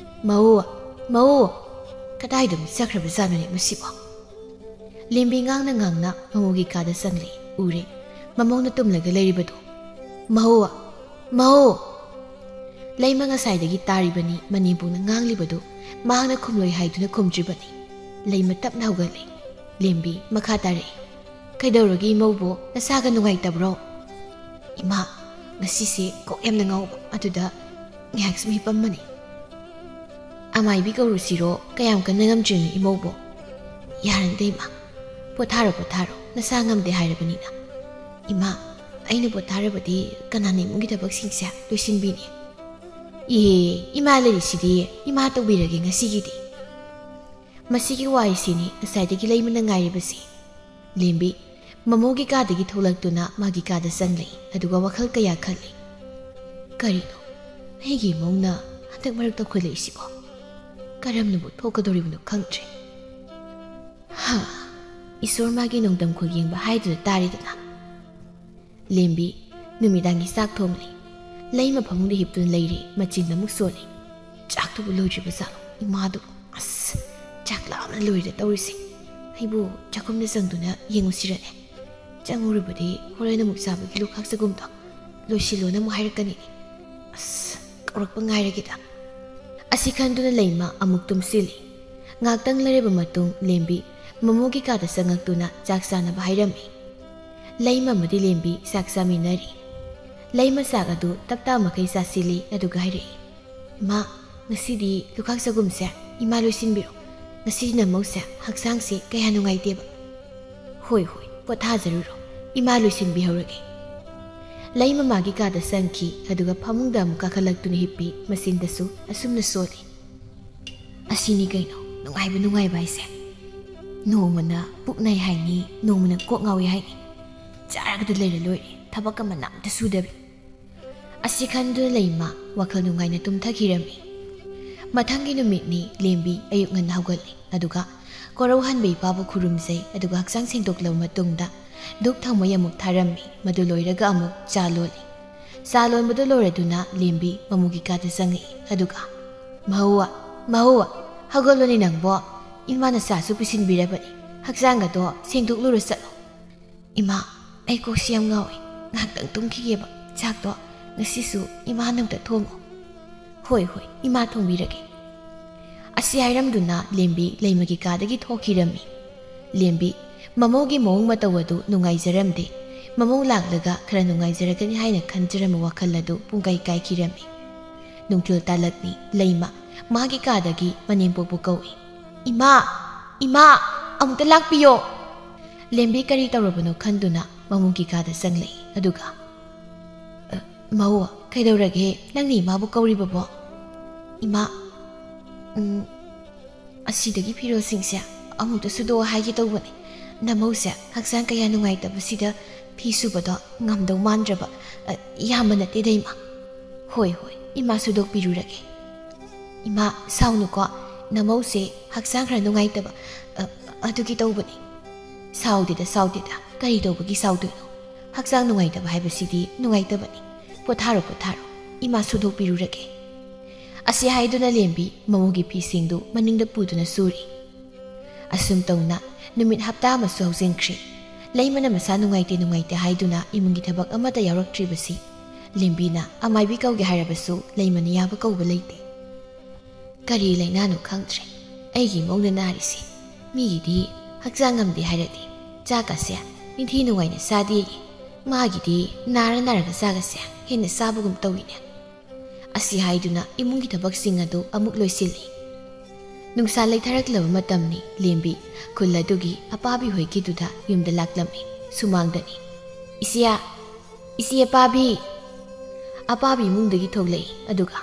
"ꯃꯧ! ꯃꯧ!" ꯀꯗꯥꯏꯗꯕꯨ ꯆꯠꯈ꯭ꯔꯕꯖꯥꯠꯅꯣꯅꯦ ꯃꯁꯤꯕꯣ? ꯂꯦꯝꯕꯤ ꯉꯥꯡꯅ ꯉꯥꯡꯅ ꯃꯃꯧꯒꯤ ꯀꯥꯗ ꯆꯪꯂꯛꯏ꯫ ꯎꯔꯦ, ꯃꯃꯧꯅ ꯇꯨꯝꯂꯒ ꯂꯩꯔꯤꯕꯗꯨ꯫ "ꯃꯧ! ꯃꯧ!" ꯂꯩꯃ ꯉꯁꯥꯏꯗꯒꯤ ꯇꯥꯔꯤꯕꯅꯤ, ꯃꯅꯦꯝꯄꯣꯛꯅ ꯉꯥꯡꯂꯤꯕꯗꯨ ꯃꯍꯥꯛꯅ ꯈꯨꯝꯂꯣꯏ ꯍꯥꯏꯗꯨꯅ ꯈꯨꯝꯗ꯭ꯔꯤꯕꯅꯤ꯫ ꯂꯩꯃ ꯇꯞꯅ ꯍꯧꯒꯠꯂꯦ꯫ ꯂꯦꯝꯕꯤ ꯃꯈꯥ ꯇꯥꯔꯛꯏ꯫ "ꯀꯩꯗꯧꯔꯒꯦ ꯏꯃꯧꯕꯣ? ꯅꯁꯥꯒ ꯅꯨꯡꯉꯥꯏꯇꯕ꯭ꯔꯣ?" "ꯏꯃꯥ, ꯉꯁꯤꯁꯦ ꯀꯣꯛ ꯌꯥꯝꯅ ꯉꯥꯎꯕ, ꯑꯗꯨꯗ ꯉꯥꯏꯍꯥꯛ ꯁꯨꯝ ꯍꯤꯞꯄꯝꯕꯅꯤ꯫" "ꯑꯃꯥꯏꯕꯤ ꯀꯧꯔꯨꯁꯤꯔꯣ? ꯀꯌꯥꯝ ꯀꯟꯅ ꯉꯝꯗ꯭ꯔꯤꯅꯣ ꯏꯃꯧꯕꯣ?" "ꯌꯥꯔꯅꯤꯗ ꯏꯃꯥ, ꯄꯣꯊꯥꯔꯣ, ꯄꯣꯊꯥꯔꯣ, ꯅꯁꯥ ꯉꯝꯗꯦ ꯍꯥꯏꯔꯕꯅꯤꯅ꯫" "ꯏꯃꯥ, ꯑꯩꯅ ꯄꯣꯊꯥꯔꯕꯗꯤ ꯀꯅꯥꯅ ꯏꯃꯨꯡꯒꯤ ꯊꯕꯛꯁꯤꯡꯁꯦ ꯂꯣꯏꯁꯤꯟꯕꯤꯅꯤ?" "ꯏꯍꯦ, ꯏꯃꯥ ꯂꯩꯔꯤꯁꯤꯗꯤ, ꯏꯃꯥ ꯇꯧꯕꯤꯔꯒꯦ ꯉꯁꯤꯒꯤꯗꯤ꯫" ꯃꯁꯤꯒꯤ ꯋꯥꯔꯤꯁꯤꯅꯤ ꯉꯁꯥꯏꯗꯒꯤ ꯂꯩꯃꯅ ꯉꯥꯏꯔꯤꯕꯁꯤ꯫ ꯂꯦꯝꯕꯤ ꯃꯃꯧꯒꯤ ꯀꯥꯗꯒꯤ ꯊꯣꯛꯂꯛꯇꯨꯅ ꯃꯥꯒꯤ ꯀꯥꯗ ꯆꯪꯂꯛꯏ, ꯑꯗꯨꯒ ꯋꯥꯈꯜ ꯀꯌꯥ ꯈꯜꯂꯤ꯫ "ꯀꯔꯤꯅꯣ ꯑꯩꯒꯤ ꯏꯃꯧꯅ ꯍꯟꯗꯛ ꯃꯔꯛ ꯇꯧꯈꯠꯂꯛꯏꯁꯤꯕꯣ? ꯀꯔꯝꯅꯕꯨ ꯊꯣꯛꯀꯗꯧꯔꯤꯕꯅꯣ ꯈꯪꯗ꯭ꯔꯦ꯫ ꯍꯥ, ꯏꯁꯣꯔ ꯃꯥꯒꯤ ꯅꯣꯡꯗꯝ ꯈꯨꯌꯦꯡꯕ ꯍꯥꯏꯗꯨꯅ ꯇꯥꯔꯦꯗꯅ꯫" ꯂꯦꯝꯕꯤ ꯅꯨꯃꯤꯗꯥꯡꯒꯤ ꯆꯥꯛ ꯊꯣꯡꯂꯤ꯫ ꯂꯩꯃ ꯐꯃꯨꯡꯗ ꯍꯤꯞꯇꯨꯅ ꯂꯩꯔꯤ, ꯃꯆꯤꯟ ꯑꯃꯨꯛ ꯁꯣꯜꯂꯤ꯫ ꯆꯥꯛꯇꯨꯕꯨ ꯂꯣꯏꯗ꯭ꯔꯤꯕ ꯖꯥꯠꯂꯣ? ꯏꯃꯥꯗꯨꯕꯨ, ꯑꯁ, ꯆꯥꯛ ꯂꯥꯝꯅ ꯂꯣꯏꯔꯦ ꯇꯧꯔꯤꯁꯦ꯫ ꯑꯩꯕꯨ ꯆꯥꯛꯈꯨꯝꯗ ꯆꯪꯗꯨꯅ ꯌꯦꯡꯉꯨꯁꯤꯔꯅꯦ? ꯆꯪꯉꯨꯔꯕꯗꯤ ꯍꯣꯔꯦꯟ ꯑꯃꯨꯛ ꯆꯥꯕꯒꯤ ꯂꯨꯈꯥꯛ ꯆꯒꯨꯝꯗꯣ ꯂꯣꯏꯁꯤꯜꯂꯣꯅ ꯑꯃꯨꯛ ꯍꯥꯏꯔꯛꯀꯅꯤ꯫ ꯑꯁ, ꯀꯧꯔꯛꯄ ꯉꯥꯏꯔꯒꯦꯗ꯫ ꯑꯁꯤ ꯈꯟꯗꯨꯅ ꯂꯩꯃ ꯑꯃꯨꯛ ꯇꯨꯝꯁꯤꯜꯂꯤ꯫ ꯉꯥꯛꯇꯪ ꯂꯩꯔꯕ ꯃꯇꯨꯡ ꯂꯦꯝꯕꯤ ꯃꯃꯧꯒꯤ ꯀꯥꯗ ꯆꯪꯉꯛꯇꯨꯅ ꯆꯥꯛ ꯆꯥꯅꯕ ꯍꯥꯏꯔꯝꯃꯤ꯫ ꯂꯩꯃ ꯑꯃꯗꯤ ꯂꯦꯝꯕꯤ ꯆꯥꯛ ꯆꯥꯃꯤꯟꯅꯔꯤ꯫ ꯂꯩꯃ ꯆꯥꯛ ꯑꯗꯨ ꯇꯞꯇꯥ ꯃꯈꯩ ꯆꯥꯁꯤꯜꯂꯤ, ꯑꯗꯨꯒ ꯍꯥꯏꯔꯛꯏ, "ꯏꯃꯥ, ꯉꯁꯤꯗꯤ ꯂꯨꯈꯥꯛ ꯆꯒꯨꯝꯁꯦ ꯏꯃꯥ ꯂꯣꯏꯁꯤꯟꯕꯤꯔꯣ꯫ ꯉꯁꯤꯗꯤ ꯅꯃꯧꯁꯦ ꯍꯛꯆꯥꯡꯁꯦ ꯀꯌꯥ ꯅꯨꯡꯉꯥꯏꯇꯦꯕ꯫" "ꯍꯣꯏ, ꯍꯣꯏ, ꯄꯣꯊꯥꯖꯔꯨꯔꯣ, ꯏꯃꯥ ꯂꯣꯏꯁꯤꯟꯕꯤꯍꯧꯔꯒꯦ꯫" ꯂꯩꯃ ꯃꯥꯒꯤ ꯀꯥꯗ ꯆꯪꯈꯤ, ꯑꯗꯨꯒ ꯐꯃꯨꯡꯗ ꯑꯃꯨꯛ ꯀꯥꯈꯠꯂꯛꯇꯨꯅ ꯍꯤꯞꯄꯤ, ꯃꯆꯤꯟꯗꯁꯨ ꯑꯁꯨꯝꯅ ꯁꯣꯜꯂꯤ꯫ "ꯑꯁꯤꯅꯤ ꯀꯩꯅꯣ ꯅꯨꯡꯉꯥꯏꯕ, ꯅꯨꯡꯉꯥꯏꯕ ꯍꯥꯏꯁꯦ꯫ ꯅꯣꯡꯃꯅ ꯄꯨꯛ ꯅꯥꯏ ꯍꯥꯏꯅꯤ, ꯅꯣꯡꯃꯅ ꯀꯣꯛ ꯉꯥꯎꯏ ꯍꯥꯏꯅꯤ꯫ ꯆꯥꯔꯒꯗ ꯂꯩꯔ ꯂꯣꯏꯔꯦ, ꯊꯕꯛ ꯑꯃ ꯅꯥꯝꯇ ꯁꯨꯗꯕꯤ꯫" ꯑꯁꯤ ꯈꯟꯗꯨꯅ ꯂꯩꯃ ꯋꯥꯈꯜ ꯅꯨꯡꯉꯥꯏꯅ ꯇꯨꯝꯊꯈꯤꯔꯝꯃꯤ꯫ ꯃꯊꯪꯒꯤ ꯅꯨꯃꯤꯠꯅꯤ ꯂꯦꯝꯕꯤ ꯑꯌꯨꯛ ꯉꯟꯅ ꯍꯧꯒꯠꯂꯤ, ꯑꯗꯨꯒ ꯀꯣꯔꯧꯍꯟꯕ ꯏꯄꯥꯕꯨ ꯈꯨꯔꯨꯝꯖꯩ, ꯑꯗꯨꯒ ꯍꯛꯆꯥꯡ ꯁꯦꯡꯗꯣꯛꯂꯕ ꯃꯇꯨꯡꯗ ꯙꯨꯞ ꯊꯥꯎꯃꯩ ꯑꯃꯨꯛ ꯊꯥꯔꯝꯃꯤ꯫ ꯃꯗꯨ ꯂꯣꯏꯔꯒ ꯑꯃꯨꯛ ꯆꯥ ꯂꯣꯜꯂꯤ꯫ ꯆꯥ ꯂꯣꯟꯕꯗꯨ ꯂꯣꯏꯔꯗꯨꯅ ꯂꯦꯝꯕꯤ ꯃꯃꯨꯒꯤ ꯀꯥꯗ ꯆꯪꯉꯛꯏ, ꯑꯗꯨꯒ "ꯃꯍꯨꯋꯥ, ꯃꯍꯨꯋꯥ, ꯍꯧꯒꯠꯂꯣꯅꯦ ꯅꯪꯕꯣ꯫ ꯏꯃꯥꯅ ꯆꯥꯁꯨ ꯄꯤꯁꯤꯟꯕꯤꯔꯕꯅꯤ, ꯍꯛꯆꯥꯡ ꯑꯗꯣ ꯁꯦꯡꯗꯣꯛꯂꯨꯔꯣ ꯆꯠꯂꯣ꯫" "ꯏꯃꯥ, ꯑꯩ ꯀꯣꯛꯁꯤ ꯌꯥꯝ ꯉꯥꯎꯏ, ꯉꯥꯏꯍꯥꯛꯇꯪ ꯇꯨꯝꯈꯤꯒꯦꯕ꯫ ꯆꯥꯛꯇꯣ ꯉꯁꯤꯁꯨ ꯏꯃꯥꯅ ꯑꯝꯇ ꯊꯣꯡꯉꯣ꯫" "ꯍꯣꯏ, ꯍꯣꯏ, ꯏꯃꯥ ꯊꯣꯡꯕꯤꯔꯒꯦ꯫" ꯑꯁꯤ ꯍꯥꯏꯔꯝꯗꯨꯅ ꯂꯦꯝꯕꯤ ꯂꯩꯃꯒꯤ ꯀꯥꯗꯒꯤ ꯊꯣꯛꯈꯤꯔꯝꯃꯤ꯫ ꯂꯦꯝꯕꯤ ꯃꯃꯧꯒꯤ ꯃꯑꯣꯡ ꯃꯇꯧ ꯑꯗꯨ ꯅꯨꯡꯉꯥꯏꯖꯔꯝꯗꯦ꯫ ꯃꯃꯧ ꯂꯥꯛꯂꯒ ꯈꯔ ꯅꯨꯡꯉꯥꯏꯖꯔꯒꯅꯤ ꯍꯥꯏꯅ ꯈꯟꯖꯔꯝꯕ ꯋꯥꯈꯜ ꯑꯗꯨ ꯄꯨꯡꯀꯥꯏ ꯀꯥꯏꯈꯤꯔꯝꯃꯤ꯫ ꯅꯨꯡꯊꯤꯜ ꯇꯥꯂꯛꯅꯤ꯫ ꯂꯩꯃ ꯃꯥꯒꯤ ꯀꯥꯗꯒꯤ ꯃꯅꯦꯝꯄꯣꯛꯄꯨ ꯀꯧꯏ꯫ "ꯏꯃꯥ! ꯏꯃꯥ! ꯑꯃꯨꯛꯇ ꯂꯥꯛꯄꯤꯌꯣ!" ꯂꯦꯝꯕꯤ ꯀꯔꯤ ꯇꯧꯔꯕꯅꯣ ꯈꯟꯗꯨꯅ ꯃꯃꯧꯒꯤ ꯀꯥꯗ ꯆꯪꯂꯛꯏ꯫ ꯑꯗꯨꯒ, "ꯑ, ꯃꯧ, ꯀꯩꯗꯧꯔꯒꯦ? ꯅꯪꯅ ꯏꯃꯥꯕꯨ ꯀꯧꯔꯤꯕꯕꯣ?" "ꯏꯃꯥ, ꯎꯝ, ꯑꯁꯤꯗꯒꯤ ꯐꯤꯔꯣꯜꯁꯤꯡꯁꯦ ꯑꯃꯨꯛꯇ ꯁꯨꯗꯣꯛꯑꯣ ꯍꯥꯏꯒꯦ ꯇꯧꯕꯅꯦ꯫ ꯅꯃꯧꯁꯦ ꯍꯛꯆꯥꯡ ꯀꯌꯥ ꯅꯨꯡꯉꯥꯏꯇꯕꯁꯤꯗ ꯐꯤ ꯁꯨꯕꯗꯣ ꯉꯝꯗꯧ ꯃꯥꯟꯗ꯭ꯔꯕ꯫ ꯑ, ꯌꯥꯝꯕ ꯅꯠꯇꯦꯗ, ꯏꯃꯥ꯫" "ꯍꯣꯏ, ꯍꯣꯏ, ꯏꯃꯥ ꯁꯨꯗꯣꯛꯄꯤꯔꯨꯔꯒꯦ꯫" "ꯏꯃꯥ, ꯁꯥꯎꯅꯨꯀꯣ, ꯅꯃꯧꯁꯦ ꯍꯛꯆꯥꯡ ꯈꯔ ꯅꯨꯡꯉꯥꯏꯇꯕ, ꯑ, ꯑꯗꯨꯒꯤ ꯇꯧꯕꯅꯤ꯫" "ꯁꯥꯎꯗꯦꯗ, ꯁꯥꯎꯗꯦꯗ, ꯀꯔꯤ ꯇꯧꯕꯒꯤ ꯁꯥꯎꯗꯣꯏꯅꯣ? ꯍꯛꯆꯥꯡ ꯅꯨꯡꯉꯥꯏꯇꯕ ꯍꯥꯏꯕꯁꯤꯗꯤ ꯅꯨꯡꯉꯥꯏꯇꯕꯅꯤ꯫ ꯄꯣꯊꯥꯔꯣ, ꯄꯣꯊꯥꯔꯣ, ꯏꯃꯥ ꯁꯨꯗꯣꯛꯄꯤꯔꯨꯔꯒꯦ꯫" ꯑꯁꯤ ꯍꯥꯏꯗꯨꯅ ꯂꯦꯝꯕꯤ ꯃꯃꯧꯒꯤ ꯐꯤꯁꯤꯡꯗꯨ ꯃꯅꯤꯡꯗ ꯄꯨꯗꯨꯅ ꯁꯨꯔꯤ꯫ ꯑꯁꯨꯝ ꯇꯧꯅ ꯅꯨꯃꯤꯠ ꯍꯞꯇꯥ ꯑꯃꯁꯨ ꯍꯧꯖꯤꯟꯈ꯭ꯔꯦ꯫ ꯂꯩꯃꯅ ꯃꯁꯥ ꯅꯨꯡꯉꯥꯏꯇꯦ ꯅꯨꯡꯉꯥꯏꯇꯦ ꯍꯥꯏꯗꯨꯅ ꯏꯃꯨꯡꯒꯤ ꯊꯕꯛ ꯑꯃꯠꯇ ꯌꯥꯎꯔꯛꯇ꯭ꯔꯤꯕꯁꯤ ꯂꯦꯝꯕꯤꯅ ꯑꯃꯥꯏꯕꯤ ꯀꯧꯒꯦ ꯍꯥꯏꯔꯕꯁꯨ ꯂꯩꯃꯅ ꯌꯥꯕ ꯀꯧꯕ ꯂꯩꯇꯦ꯫ "ꯀꯔꯤ ꯂꯩꯅꯥꯅꯣ ꯈꯪꯗ꯭ꯔꯦ ꯑꯩꯒꯤ ꯏꯃꯧꯅ ꯅꯥꯔꯤꯁꯦ꯫ ꯃꯤꯒꯤꯗꯤ ꯍꯛꯆꯥꯡ ꯉꯝꯗꯦ ꯍꯥꯏꯔꯗꯤ ꯆꯥꯛꯀꯁꯦ ꯅꯤꯡꯊꯤ ꯅꯨꯡꯉꯥꯏꯅ ꯆꯥꯗꯦꯌꯦ꯫ ꯃꯥꯒꯤꯗꯤ ꯅꯥꯔ ꯅꯥꯔꯒ ꯆꯥꯒꯁꯦ ꯍꯦꯟꯅ ꯆꯥꯕꯒꯨꯝ ꯇꯧꯏꯅꯦ꯫" ꯑꯁꯤ ꯍꯥꯏꯗꯨꯅ ꯏꯃꯨꯡꯒꯤ ꯊꯕꯛꯁꯤꯡ ꯑꯗꯨ ꯑꯃꯨꯛ ꯂꯣꯏꯁꯤꯜꯂꯤ꯫ ꯅꯨꯡꯁꯥ ꯂꯩꯊꯔꯛꯂꯕ ꯃꯇꯝꯅꯤ꯫ ꯂꯦꯝꯕꯤ ꯈꯨꯜ ꯑꯗꯨꯒꯤ ꯑꯄꯥꯕꯤ ꯍꯣꯏꯒꯤꯗꯨꯗ ꯌꯨꯝꯗ ꯂꯥꯛꯂꯝꯃꯤ꯫ ꯁꯨꯃꯥꯡꯗꯅꯤ꯫ "ꯏꯆꯦ, ꯏꯆꯦ ꯑꯄꯥꯕꯤ!" ꯑꯄꯥꯕꯤ ꯏꯃꯨꯡꯗꯒꯤ ꯊꯣꯛꯂꯛꯏ꯫ ꯑꯗꯨꯒ,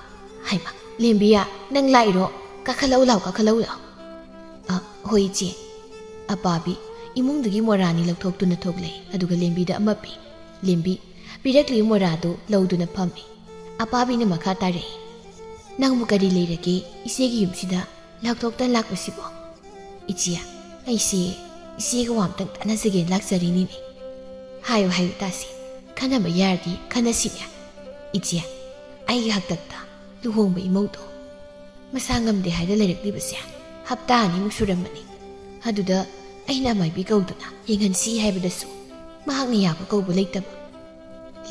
"ꯍꯩꯃꯥ, ꯂꯦꯝꯕꯤꯌꯥ, ꯅꯪ ꯂꯥꯛꯏꯔꯣ? ꯀꯥꯈꯠꯂꯛꯎ ꯂꯥꯎ, ꯀꯥꯈꯠꯂꯛꯎ ꯂꯥꯎ꯫" "ꯑ, ꯍꯣꯏ ꯏꯆꯦ꯫" ꯑꯄꯥꯕꯤ ꯏꯃꯨꯡꯗꯒꯤ ꯃꯣꯔꯥ ꯑꯅꯤ ꯂꯧꯊꯣꯛꯇꯨꯅ ꯊꯣꯛꯂꯛꯏ꯫ ꯑꯗꯨꯒ ꯂꯦꯝꯕꯤꯗ ꯑꯃ ꯄꯤ꯫ ꯂꯦꯝꯕꯤ ꯄꯤꯔꯛꯂꯤꯕ ꯃꯣꯔꯥꯗꯨ ꯂꯧꯗꯨꯅ ꯐꯝꯃꯤ꯫ ꯑꯄꯥꯕꯤꯅ ꯃꯈꯥ ꯇꯥꯔꯛꯏ꯫ "ꯅꯪꯕꯨ ꯀꯔꯤ ꯂꯩꯔꯒꯦ ꯏꯆꯦꯒꯤ ꯌꯨꯝꯁꯤꯗ ꯂꯥꯎꯊꯣꯛꯇꯅ ꯂꯥꯛꯄꯁꯤꯕꯣ?" "ꯏꯆꯦ, ꯑꯩꯁꯦ ꯏꯆꯦꯒ ꯋꯥ ꯑꯝꯇꯪ ꯇꯥꯟꯅꯖꯒꯦꯅ ꯂꯥꯛꯆꯔꯤꯅꯤꯅꯦ꯫" "ꯍꯥꯏꯌꯨ, ꯍꯥꯏꯌꯨ, ꯇꯥꯁꯤ꯫ ꯈꯟꯅꯕ ꯌꯥꯔꯗꯤ ꯈꯟꯅꯁꯤꯅꯦ꯫" "ꯏꯆꯦ, ꯑꯩꯒꯤ ꯍꯥꯛꯇꯛꯇ ꯂꯨꯍꯣꯡꯕ ꯏꯃꯧꯗꯣ ꯃꯁꯥ ꯉꯝꯗꯦ ꯍꯥꯏꯗ ꯂꯩꯔꯛꯂꯤꯕꯁꯦ ꯍꯞꯇꯥ ꯑꯅꯤꯃꯨꯛ ꯁꯨꯔꯝꯃꯅꯤ꯫ ꯑꯗꯨꯗ ꯑꯩꯅ ꯑꯃꯥꯏꯕꯤ ꯀꯧꯗꯨꯅ ꯌꯦꯡꯍꯟꯁꯤ ꯍꯥꯏꯕꯗꯁꯨ ꯃꯍꯥꯛꯅ ꯌꯥꯕ ꯀꯧꯕ ꯂꯩꯇꯕ꯫"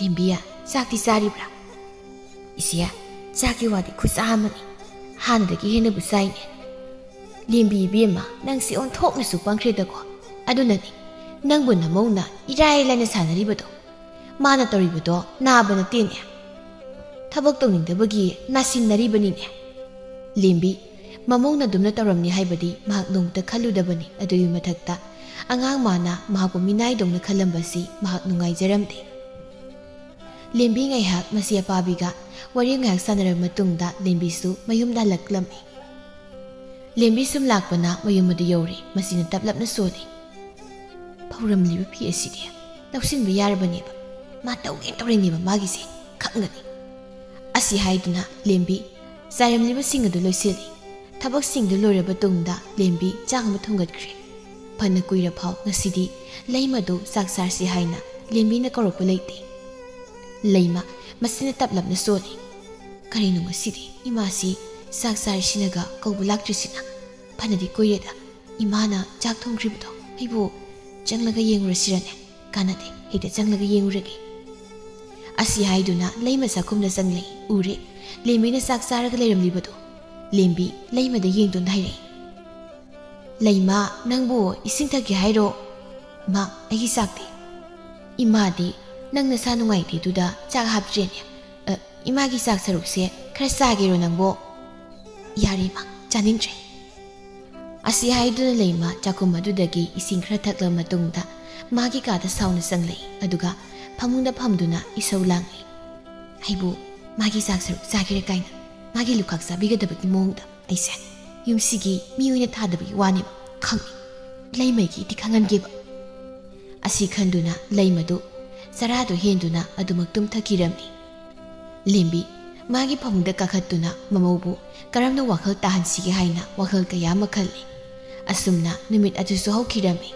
"ꯂꯦꯝꯕꯤ, ꯆꯥꯛꯇꯤ ꯆꯥꯔꯤꯕ꯭ꯔꯥ?" "ꯏꯆꯦ, ꯆꯥꯛꯀꯤ ꯋꯥꯗꯤ ꯈꯨꯆꯥ ꯑꯃꯅꯤ꯫ ꯍꯥꯟꯅꯗꯒꯤ ꯍꯦꯟꯅꯕꯨ ꯆꯥꯏꯅꯦ꯫" "ꯂꯦꯝꯕꯤ ꯏꯕꯦꯝꯃ, ꯅꯪꯁꯤ ꯑꯣꯟꯊꯣꯛꯅꯁꯨ ꯄꯪꯈ꯭ꯔꯦꯗꯀꯣ꯫ ꯑꯗꯨꯅꯅꯤ ꯅꯪꯕꯨ ꯅꯃꯧꯅ ꯏꯔꯥꯏ ꯂꯥꯏꯅ ꯁꯥꯟꯅꯔꯤꯕꯗꯣ꯫ ꯃꯥꯅ ꯇꯧꯔꯤꯕꯗꯣ ꯅꯥꯕ ꯅꯠꯇꯦꯅꯦ꯫ ꯊꯕꯛ ꯇꯧꯅꯤꯡꯗꯕꯒꯤ ꯅꯥꯁꯤꯟꯅꯔꯤꯕꯅꯤꯅꯦ꯫" "ꯂꯦꯝꯕꯤ, ꯃꯃꯧꯅ ꯑꯗꯨꯝꯅ ꯇꯧꯔꯝꯅꯤ ꯍꯥꯏꯕꯗꯤ ꯃꯍꯥꯛ ꯅꯣꯡꯃꯇ ꯈꯜꯂꯨꯗꯕꯅꯤ꯫ ꯑꯗꯨꯒꯤ ꯃꯊꯛꯇ ꯑꯉꯥꯡ ꯃꯥꯅ ꯃꯍꯥꯛꯄꯨ ꯃꯤꯅꯥꯏꯗꯧꯅ ꯈꯜꯂꯝꯕꯁꯤ ꯃꯍꯥꯛ ꯅꯨꯡꯉꯥꯏꯖꯔꯝꯗꯦ꯫" ꯂꯦꯝꯕꯤ ꯉꯥꯏꯍꯥꯛ ꯃꯆꯦ ꯑꯄꯥꯕꯤꯒ ꯋꯥꯔꯤ ꯉꯥꯏꯍꯥꯛ ꯁꯥꯟꯅꯔꯕ ꯃꯇꯨꯡꯗ ꯂꯦꯝꯕꯤꯁꯨ ꯃꯌꯨꯝꯗ ꯍꯜꯂꯛꯂꯝꯃꯤ꯫ ꯂꯦꯝꯕꯤ ꯁꯨꯝ ꯂꯥꯛꯄꯅ ꯃꯌꯨꯝ ꯑꯗꯨ ꯌꯧꯔꯦ꯫ ꯃꯁꯤꯅ ꯇꯞꯂꯞꯅ ꯁꯣꯜꯂꯤ꯫ ꯐꯧꯔꯝꯂꯤꯕ ꯐꯤ ꯑꯁꯤꯗꯤ ꯂꯧꯁꯤꯟꯕ ꯌꯥꯔꯕꯅꯦꯕ꯫ ꯃꯥ ꯇꯧꯒꯦ ꯇꯧꯔꯤꯅꯦꯕ ꯃꯥꯒꯤꯁꯦ꯫ ꯈꯪꯒꯅꯤ꯫ ꯑꯁꯤ ꯍꯥꯏꯗꯨꯅ ꯂꯦꯝꯕꯤ ꯆꯥꯏꯔꯝꯂꯤꯕꯁꯤꯡ ꯑꯗꯨ ꯂꯣꯏꯁꯤꯜꯂꯤ꯫ ꯊꯕꯛꯁꯤꯡꯗꯨ ꯂꯣꯏꯔꯕ ꯇꯨꯡꯗ ꯂꯦꯝꯕꯤ ꯆꯥꯛ ꯑꯃ ꯊꯣꯡꯒꯠꯈ꯭ꯔꯦ꯫ ꯐꯅ ꯀꯨꯏꯔꯐꯥꯎ ꯉꯁꯤꯗꯤ ꯂꯩꯃꯗꯨ ꯆꯥꯛ ꯆꯥꯔꯁꯤ ꯍꯥꯏꯅ ꯂꯦꯝꯕꯤꯅ ꯀꯧꯔꯛꯄ ꯂꯩꯇꯦ꯫ ꯂꯩꯃ ꯃꯁꯤꯅ ꯇꯞꯂꯞꯅ ꯁꯣꯜꯂꯤ꯫ "ꯀꯔꯤꯅꯣ ꯉꯁꯤꯗꯤ ꯏꯃꯥꯁꯤ ꯆꯥꯛ ꯆꯥꯔꯤꯁꯤꯅꯒ ꯀꯧꯕ ꯂꯥꯛꯇ꯭ꯔꯤꯁꯤꯅ? ꯐꯅꯗꯤ ꯀꯨꯏꯔꯦꯗ ꯏꯃꯥꯅ ꯆꯥꯛ ꯊꯣꯡꯈ꯭ꯔꯤꯕꯗꯣ꯫ ꯑꯩꯕꯨ ꯆꯪꯂꯒ ꯌꯦꯡꯉꯨꯔꯁꯤꯔꯅꯦ?" "ꯀꯥꯟꯅꯗꯦ, ꯍꯦꯛꯇ ꯆꯪꯂꯒ ꯌꯦꯡꯉꯨꯔꯒꯦ꯫" ꯑꯁꯤ ꯍꯥꯏꯗꯨꯅ ꯂꯩꯃ ꯆꯥꯛꯈꯨꯝꯗ ꯆꯪꯂꯛꯏ꯫ ꯎꯔꯦ, ꯂꯦꯝꯕꯤꯅ ꯆꯥꯛ ꯆꯥꯔꯒ ꯂꯩꯔꯝꯂꯤꯕꯗꯣ꯫ ꯂꯦꯝꯕꯤ ꯂꯩꯃꯗ ꯌꯦꯡꯗꯨꯅ ꯍꯥꯏꯔꯛꯏ, "ꯂꯩꯃ, ꯅꯪꯕꯨ ꯏꯁꯤꯡ ꯊꯛꯀꯦ ꯍꯥꯏꯔꯣ?" "ꯏꯃꯥ, ꯑꯩꯒꯤ ꯆꯥꯛꯇꯤ?" "ꯏꯃꯥꯗꯤ ꯅꯪ ꯅꯁꯥ ꯅꯨꯡꯉꯥꯏꯇꯦꯗꯨꯗ ꯆꯥꯛ ꯍꯥꯞꯇ꯭ꯔꯦꯅꯦ꯫ ꯑ, ꯏꯃꯥꯒꯤ ꯆꯥꯛ ꯁꯔꯨꯛꯁꯦ ꯈꯔ ꯆꯥꯒꯦꯔꯣ ꯅꯪꯕꯣ?" "ꯌꯥꯔꯦ ꯏꯃꯥ, ꯆꯥꯅꯤꯡꯗ꯭ꯔꯦ꯫" ꯑꯁꯤ ꯍꯥꯏꯗꯨꯅ ꯂꯩꯃ ꯆꯥꯛꯈꯨꯝ ꯑꯗꯨꯗꯒꯤ ꯏꯁꯤꯡ ꯈꯔ ꯊꯛꯂꯕ ꯃꯇꯨꯡꯗ ꯃꯥꯒꯤ ꯀꯥꯗ ꯁꯥꯎꯅ ꯆꯪꯂꯛꯏ꯫ ꯑꯗꯨꯒ ꯐꯃꯨꯡꯗ ꯐꯝꯗꯨꯅ ꯏꯁꯧ ꯂꯥꯡꯂꯤ꯫ "ꯑꯩꯕꯨ ꯃꯥꯒꯤ ꯆꯥꯛ ꯁꯔꯨꯛ ꯆꯥꯒꯦꯔꯥ ꯀꯥꯏꯅ, ꯃꯥꯒꯤ ꯂꯨꯈꯥꯛ ꯆꯥꯕꯤꯒꯗꯕꯒꯤ ꯃꯑꯣꯡꯗ꯫ ꯑꯩꯁꯦ ꯃꯤ ꯑꯣꯏꯅ ꯊꯥꯗꯕꯒꯤ ꯋꯥꯅꯦꯕ, ꯈꯪꯉꯤ꯫ ꯂꯩꯃꯒꯤ ꯏꯗꯤ ꯈꯪꯍꯟꯒꯦꯕ꯫" ꯑꯁꯤ ꯈꯟꯗꯨꯅ ꯂꯩꯃꯗꯨ ꯆꯔꯥꯗꯨ ꯍꯦꯟꯗꯨꯅ ꯑꯗꯨꯃꯛ ꯇꯨꯝꯊꯈꯤꯔꯝꯃꯤ꯫ ꯂꯦꯝꯕꯤ ꯃꯥꯒꯤ ꯐꯃꯨꯡꯗ ꯀꯥꯈꯠꯇꯨꯅ ꯃꯃꯧꯕꯨ ꯀꯔꯝꯅ ꯋꯥꯈꯜ ꯇꯥꯍꯟꯁꯤꯒꯦ ꯍꯥꯏꯅ ꯋꯥꯈꯜ ꯀꯌꯥ ꯑꯃ ꯈꯜꯂꯤ꯫ ꯑꯁꯨꯝꯅ ꯅꯨꯃꯤꯠ ꯑꯗꯨꯁꯨ ꯍꯧꯈꯤꯔꯝꯃꯤ꯫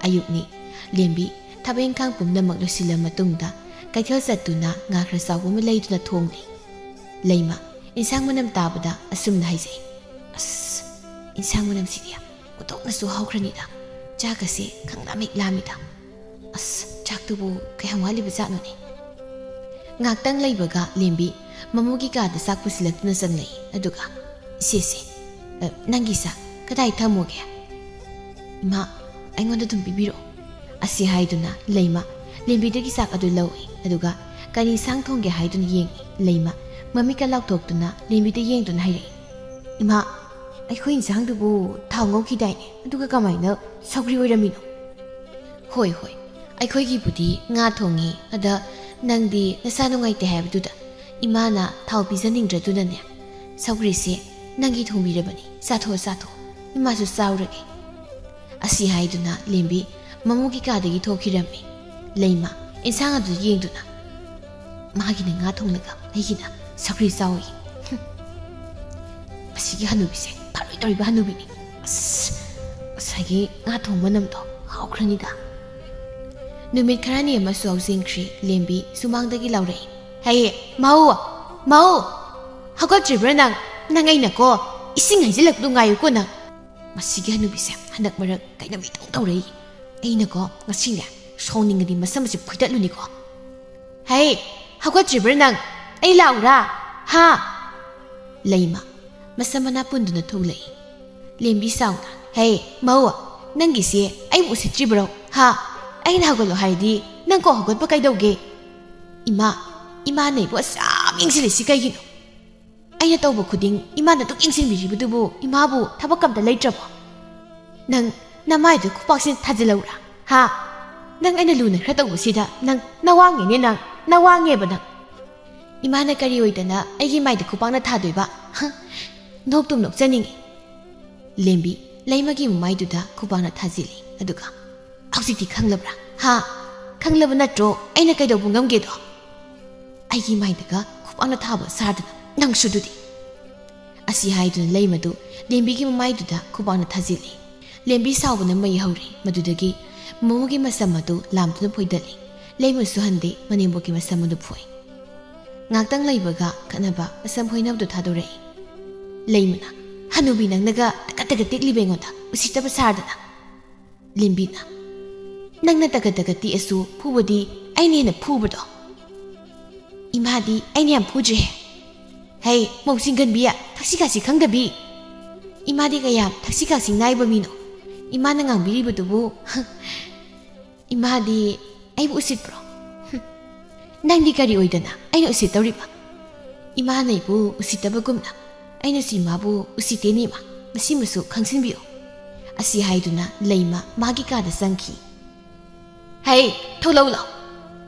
ꯑꯌꯨꯛꯅꯤ꯫ ꯂꯦꯝꯕꯤ ꯊꯕꯛ ꯏꯪꯈꯥꯡ ꯄꯨꯝꯅꯃꯛ ꯂꯣꯏꯁꯤꯜꯂ ꯃꯇꯨꯡꯗ ꯀꯩꯊꯦꯜ ꯆꯠꯇꯨꯅ ꯉꯥ ꯈꯔ ꯆꯥꯎꯕ ꯑꯃ ꯂꯩꯗꯨꯅ ꯊꯣꯡꯂꯤ꯫ ꯂꯩꯃ ꯏꯟꯁꯥꯡ ꯃꯅꯝ ꯇꯥꯕꯗ ꯑꯁꯨꯝꯅ ꯍꯥꯏꯖꯩ, "ꯑꯁ, ꯏꯟꯁꯥꯡ ꯃꯅꯝꯁꯤꯗꯤ ꯑꯣꯟꯊꯣꯛꯅꯁꯨ ꯍꯥꯎꯈ꯭ꯔꯅꯤꯗ꯫ ꯆꯥꯛꯀꯁꯦ ꯈꯪꯂꯥꯝ ꯍꯦꯛ ꯂꯥꯝꯃꯤꯗ꯫ ꯑꯁ, ꯆꯥꯛꯇꯨꯕꯨ ꯀꯌꯥꯝ ꯋꯥꯠꯂꯤꯕ ꯖꯥꯠꯅꯣꯅꯦ?" ꯉꯥꯛꯇꯪ ꯂꯩꯕꯒ ꯂꯦꯝꯕꯤ ꯃꯃꯧꯒꯤ ꯀꯥꯗ ꯆꯥꯛ ꯄꯨꯁꯤꯜꯂꯛꯇꯨꯅ ꯆꯪꯂꯛꯏ꯫ ꯑꯗꯨꯒ, "ꯏꯆꯦꯁꯦ, ꯑ, ꯅꯪꯒꯤ ꯆꯥꯛ ꯀꯗꯥꯏ ꯊꯝꯃꯨꯒꯦ?" "ꯏꯃꯥ, ꯑꯩꯉꯣꯟꯗ ꯑꯗꯨꯝ ꯄꯤꯕꯤꯔꯛꯑꯣ꯫" ꯑꯁꯤ ꯍꯥꯏꯗꯨꯅ ꯂꯩꯃ ꯂꯦꯝꯕꯤꯗꯒꯤ ꯆꯥꯛ ꯑꯗꯨ ꯂꯧꯏ꯫ ꯑꯗꯨꯒ ꯀꯔꯤ ꯏꯟꯁꯥꯡ ꯊꯣꯡꯒꯦ ꯍꯥꯏꯗꯨꯅ ꯌꯦꯡꯏ꯫ ꯂꯩꯃ ꯃꯃꯤꯠꯀ ꯂꯥꯎꯊꯣꯛꯇꯨꯅ ꯂꯦꯝꯕꯤꯗ ꯌꯦꯡꯗꯨꯅ ꯍꯥꯏꯔꯛꯏ, "ꯏꯃꯥ, ꯑꯩꯈꯣꯏ ꯏꯟꯁꯥꯡꯗꯨꯕꯨ ꯊꯥꯎ ꯉꯧꯈꯤꯗꯥꯏꯅꯦ? ꯑꯗꯨꯒ ꯀꯃꯥꯏꯅ ꯁꯧꯒ꯭ꯔꯤ ꯑꯣꯏꯔꯝꯃꯤꯅꯣ?" "ꯍꯣꯏ, ꯍꯣꯏ, ꯑꯩꯈꯣꯏꯒꯤꯕꯨꯗꯤ ꯉꯥ ꯊꯣꯡꯉꯤ꯫ ꯑꯗ ꯅꯪꯗꯤ ꯅꯁꯥ ꯅꯨꯡꯉꯥꯏꯇꯦ ꯍꯥꯏꯕꯗꯨꯗ ꯏꯃꯥꯅ ꯊꯥꯎ ꯄꯤꯖꯅꯤꯡꯗ꯭ꯔꯗꯨꯅꯅꯦ, ꯁꯧꯒ꯭ꯔꯤꯁꯦ ꯅꯪꯒꯤ ꯊꯣꯡꯕꯤꯔꯕꯅꯤ꯫ ꯆꯥꯊꯣꯛꯑꯣ, ꯆꯥꯊꯣꯛꯑꯣ꯫ ꯏꯃꯥꯁꯨ ꯆꯥꯎꯔꯒꯦ꯫" ꯑꯁꯤ ꯍꯥꯏꯗꯨꯅ ꯂꯦꯝꯕꯤ ꯃꯃꯧꯒꯤ ꯀꯥꯗꯒꯤ ꯊꯣꯛꯈꯤꯔꯝꯃꯤ꯫ ꯂꯩꯃ ꯏꯟꯁꯥꯡ ꯑꯗꯨ ꯌꯦꯡꯗꯨꯅ, "ꯃꯥꯒꯤꯅ ꯉꯥ ꯊꯣꯡꯂꯒ ꯑꯩꯒꯤꯅ ꯁꯧꯒ꯭ꯔꯤ ꯆꯥꯎꯏ꯫ ꯍꯨꯝ꯫ ꯃꯁꯤꯒꯤ ꯍꯅꯨꯕꯤꯁꯦ ꯐꯔꯣꯏꯗꯧꯔꯤꯕ ꯍꯅꯨꯕꯤꯅꯤ꯫ ꯑꯁ, ꯉꯁꯥꯏꯒꯤ ꯉꯥ ꯊꯣꯡꯕ ꯃꯅꯝꯗꯣ ꯍꯥꯎꯈ꯭ꯔꯅꯤꯗ꯫" ꯅꯨꯃꯤꯠ ꯈꯔꯅꯤ ꯑꯃꯁꯨ ꯍꯧꯖꯤꯟꯈ꯭ꯔꯤ꯫ ꯂꯦꯝꯕꯤ ꯁꯨꯃꯥꯡꯗꯒꯤ ꯂꯥꯎꯔꯛꯏ, "ꯍꯦ, ꯃꯧ! ꯃꯧ! ꯍꯧꯒꯠꯇ꯭ꯔꯤꯕ꯭ꯔꯥ ꯅꯪ? ꯅꯪ ꯑꯩꯅꯀꯣ ꯏꯁꯤꯡ ꯍꯩꯖꯤꯜꯂꯛꯄꯗꯣ ꯉꯥꯏꯌꯨꯀꯣ ꯅꯪ꯫" ꯃꯁꯤꯒꯤ ꯍꯅꯨꯕꯤꯁꯦ ꯍꯟꯗꯛ ꯃꯔꯛ ꯀꯩꯅꯣꯝ ꯏꯇꯧ ꯇꯧꯔꯛꯏ꯫ ꯑꯩꯅꯀꯣ ꯉꯁꯤꯅꯦ ꯁꯥꯎꯅꯤꯡꯉꯗꯤ ꯃꯁꯝ ꯑꯁꯤ ꯐꯣꯏꯗꯠꯂꯨꯅꯤꯀꯣ꯫ "ꯍꯦ, ꯍꯧꯒꯠꯇ꯭ꯔꯤꯕ꯭ꯔꯥ ꯅꯪ? ꯑꯩ ꯂꯥꯛꯎꯔꯥ? ꯍꯥ?" ꯂꯩꯃ ꯃꯁꯝ ꯃꯅꯥ ꯄꯨꯟꯗꯨꯅ ꯊꯣꯛꯂꯛꯏ꯫ ꯂꯦꯝꯕꯤ ꯁꯥꯎꯅ, "ꯍꯦ, ꯃꯧ, ꯅꯪꯒꯤꯁꯦ ꯑꯩꯕꯨ ꯎꯁꯤꯠꯇ꯭ꯔꯤꯕ꯭ꯔꯣ? ꯍꯥ? ꯑꯩꯅ ꯍꯧꯒꯠꯂꯣ ꯍꯥꯏꯔꯗꯤ ꯅꯪ ꯀꯣ ꯍꯧꯒꯠꯄ ꯀꯩꯗꯧꯒꯦ? ꯏꯃꯥ, ꯏꯃꯥꯅ ꯑꯩꯕꯨ ꯑꯁꯨꯛ ꯌꯦꯡꯁꯤꯜꯂꯤꯁꯤ ꯀꯩꯒꯤꯅꯣ? ꯑꯩꯅ ꯇꯧꯕ ꯈꯨꯗꯤꯡ ꯏꯃꯥꯅ ꯑꯗꯨꯛ ꯌꯦꯡꯁꯤꯟꯕꯤꯔꯤꯕꯗꯨꯕꯨ ꯏꯃꯥꯕꯨ ꯊꯕꯛ ꯑꯝꯇ ꯂꯩꯇ꯭ꯔꯕꯣ? ꯅꯪ ꯅꯃꯥꯏꯗꯨ ꯈꯨꯄꯥꯛꯁꯤꯅ ꯊꯥꯖꯤꯜꯂꯧꯔꯥ? ꯍꯥ? ꯅꯪ ꯑꯩꯅ ꯂꯨꯅ ꯈꯔ ꯇꯧꯕꯁꯤꯗ ꯅꯪ ꯅꯋꯥꯡꯉꯦꯅꯦ ꯅꯪ, ꯅꯋꯥꯡꯉꯦꯕ ꯅꯪ꯫ ꯏꯃꯥꯅ ꯀꯔꯤ ꯑꯣꯏꯗꯅ ꯑꯩꯒꯤ ꯃꯥꯏꯗ ꯈꯨꯄꯥꯛꯅ ꯊꯥꯗꯣꯏꯕ? ꯍ? ꯅꯣꯛꯇꯨꯝ ꯅꯣꯛꯆꯅꯤꯡꯉꯤ꯫" ꯂꯦꯝꯕꯤ ꯂꯩꯃꯒꯤ ꯃꯃꯥꯏꯗꯨꯗ ꯈꯨꯄꯥꯛꯅ ꯊꯥꯖꯤꯜꯂꯤ꯫ ꯑꯗꯨꯒ, "ꯍꯧꯖꯤꯛꯇꯤ ꯈꯪꯂꯕ꯭ꯔꯥ? ꯍꯥ? ꯈꯪꯂꯕ ꯅꯠꯇ꯭ꯔꯣ ꯑꯩꯅ ꯀꯩꯗꯧꯕ ꯉꯝꯒꯦꯗꯣ? ꯑꯩꯒꯤ ꯃꯥꯏꯗꯒ ꯄꯥꯛꯅ ꯊꯥꯕ ꯁꯥꯗꯅ ꯅꯪꯁꯨ ꯑꯗꯨꯗꯤ꯫ ꯑꯁꯤ ꯍꯥꯏꯗꯨꯅ ꯂꯩꯃꯗꯨ ꯂꯦꯝꯕꯤꯒꯤ ꯃꯃꯥꯏꯗꯨꯗ ꯈꯨꯕꯥꯛꯅ ꯊꯥꯖꯤꯜꯂꯤ꯫ ꯂꯦꯝꯕꯤ ꯁꯥꯎꯕꯅ ꯃꯩ ꯍꯧꯔꯤ꯫ ꯃꯗꯨꯗꯒꯤ ꯃꯃꯧꯒꯤ ꯃꯁꯝ ꯑꯗꯨ ꯂꯥꯝꯗꯨꯅ ꯐꯣꯏꯗꯠꯂꯤ꯫ ꯂꯩꯃꯁꯨ ꯍꯟꯗꯦ, ꯃꯅꯦꯝꯕꯣꯛꯀꯤ ꯃꯁꯝ ꯑꯗꯨ ꯐꯣꯏ꯫ ꯉꯥꯛꯇꯪ ꯂꯩꯕꯒ ꯈꯠꯅꯕ ꯃꯁꯝ ꯐꯣꯏꯅꯕꯗꯨ ꯊꯥꯗꯣꯔꯛꯏ꯫ ꯂꯩꯃꯅ, "ꯍꯅꯨꯕꯤ ꯅꯪꯅꯒ ꯇꯀꯠ ꯇꯀꯠ ꯇꯦꯛꯂꯤꯕ ꯑꯩꯉꯣꯟꯗ ꯎꯁꯤꯠꯇꯕ ꯁꯥꯗꯅ"꯫ ꯂꯦꯝꯕꯤꯅ, "ꯅꯪꯅ ꯇꯀꯠ ꯇꯀꯠ ꯇꯦꯛꯑꯁꯨ ꯐꯨꯕꯗꯤ ꯑꯩꯅ ꯍꯦꯟꯅ ꯐꯨꯕꯗꯣ꯫ ꯏꯃꯥꯗꯤ ꯑꯩꯅ ꯌꯥꯝ ꯐꯨꯗ꯭ꯔꯤꯍꯦ꯫ ꯍꯩ, ꯃꯧ ꯆꯤꯡꯒꯟꯕꯤ, ꯊꯛꯁꯤ ꯈꯥꯁꯤ ꯈꯪꯗꯕꯤ꯫ ꯏꯃꯥꯗꯤ ꯀꯌꯥꯝ ꯊꯛꯁꯤ ꯈꯥꯁꯤ ꯅꯥꯏꯕ ꯃꯤꯅꯣ꯫ ꯏꯃꯥꯅ ꯉꯥꯡꯕꯤꯔꯤꯕꯗꯨꯕꯨ, ꯏꯃꯥꯗꯤ ꯑꯩꯕꯨ ꯎꯁꯤꯠꯄ꯭ꯔꯣ? ꯍꯨꯝ, ꯅꯪꯗꯤ ꯀꯔꯤ ꯑꯣꯏꯗꯅ ꯑꯩꯅ ꯎꯁꯤꯠꯇꯧꯔꯤꯕ? ꯏꯃꯥꯅ ꯑꯩꯕꯨ ꯎꯁꯤꯠꯇꯕꯒꯨꯝꯅ ꯑꯩꯅꯁꯨ ꯏꯃꯥꯕꯨ ꯎꯁꯤꯠꯇꯦꯅꯦ ꯏꯃꯥ꯫ ꯃꯁꯤꯃꯁꯨ ꯈꯪꯖꯤꯟꯕꯤꯌꯨ"꯫ ꯑꯁꯤ ꯍꯥꯏꯗꯨꯅ ꯂꯩꯃ ꯃꯥꯒꯤ ꯀꯥꯗ ꯆꯪꯈꯤ꯫ "ꯍꯩ, ꯊꯣꯛꯂꯛꯎ ꯂꯥꯎ꯫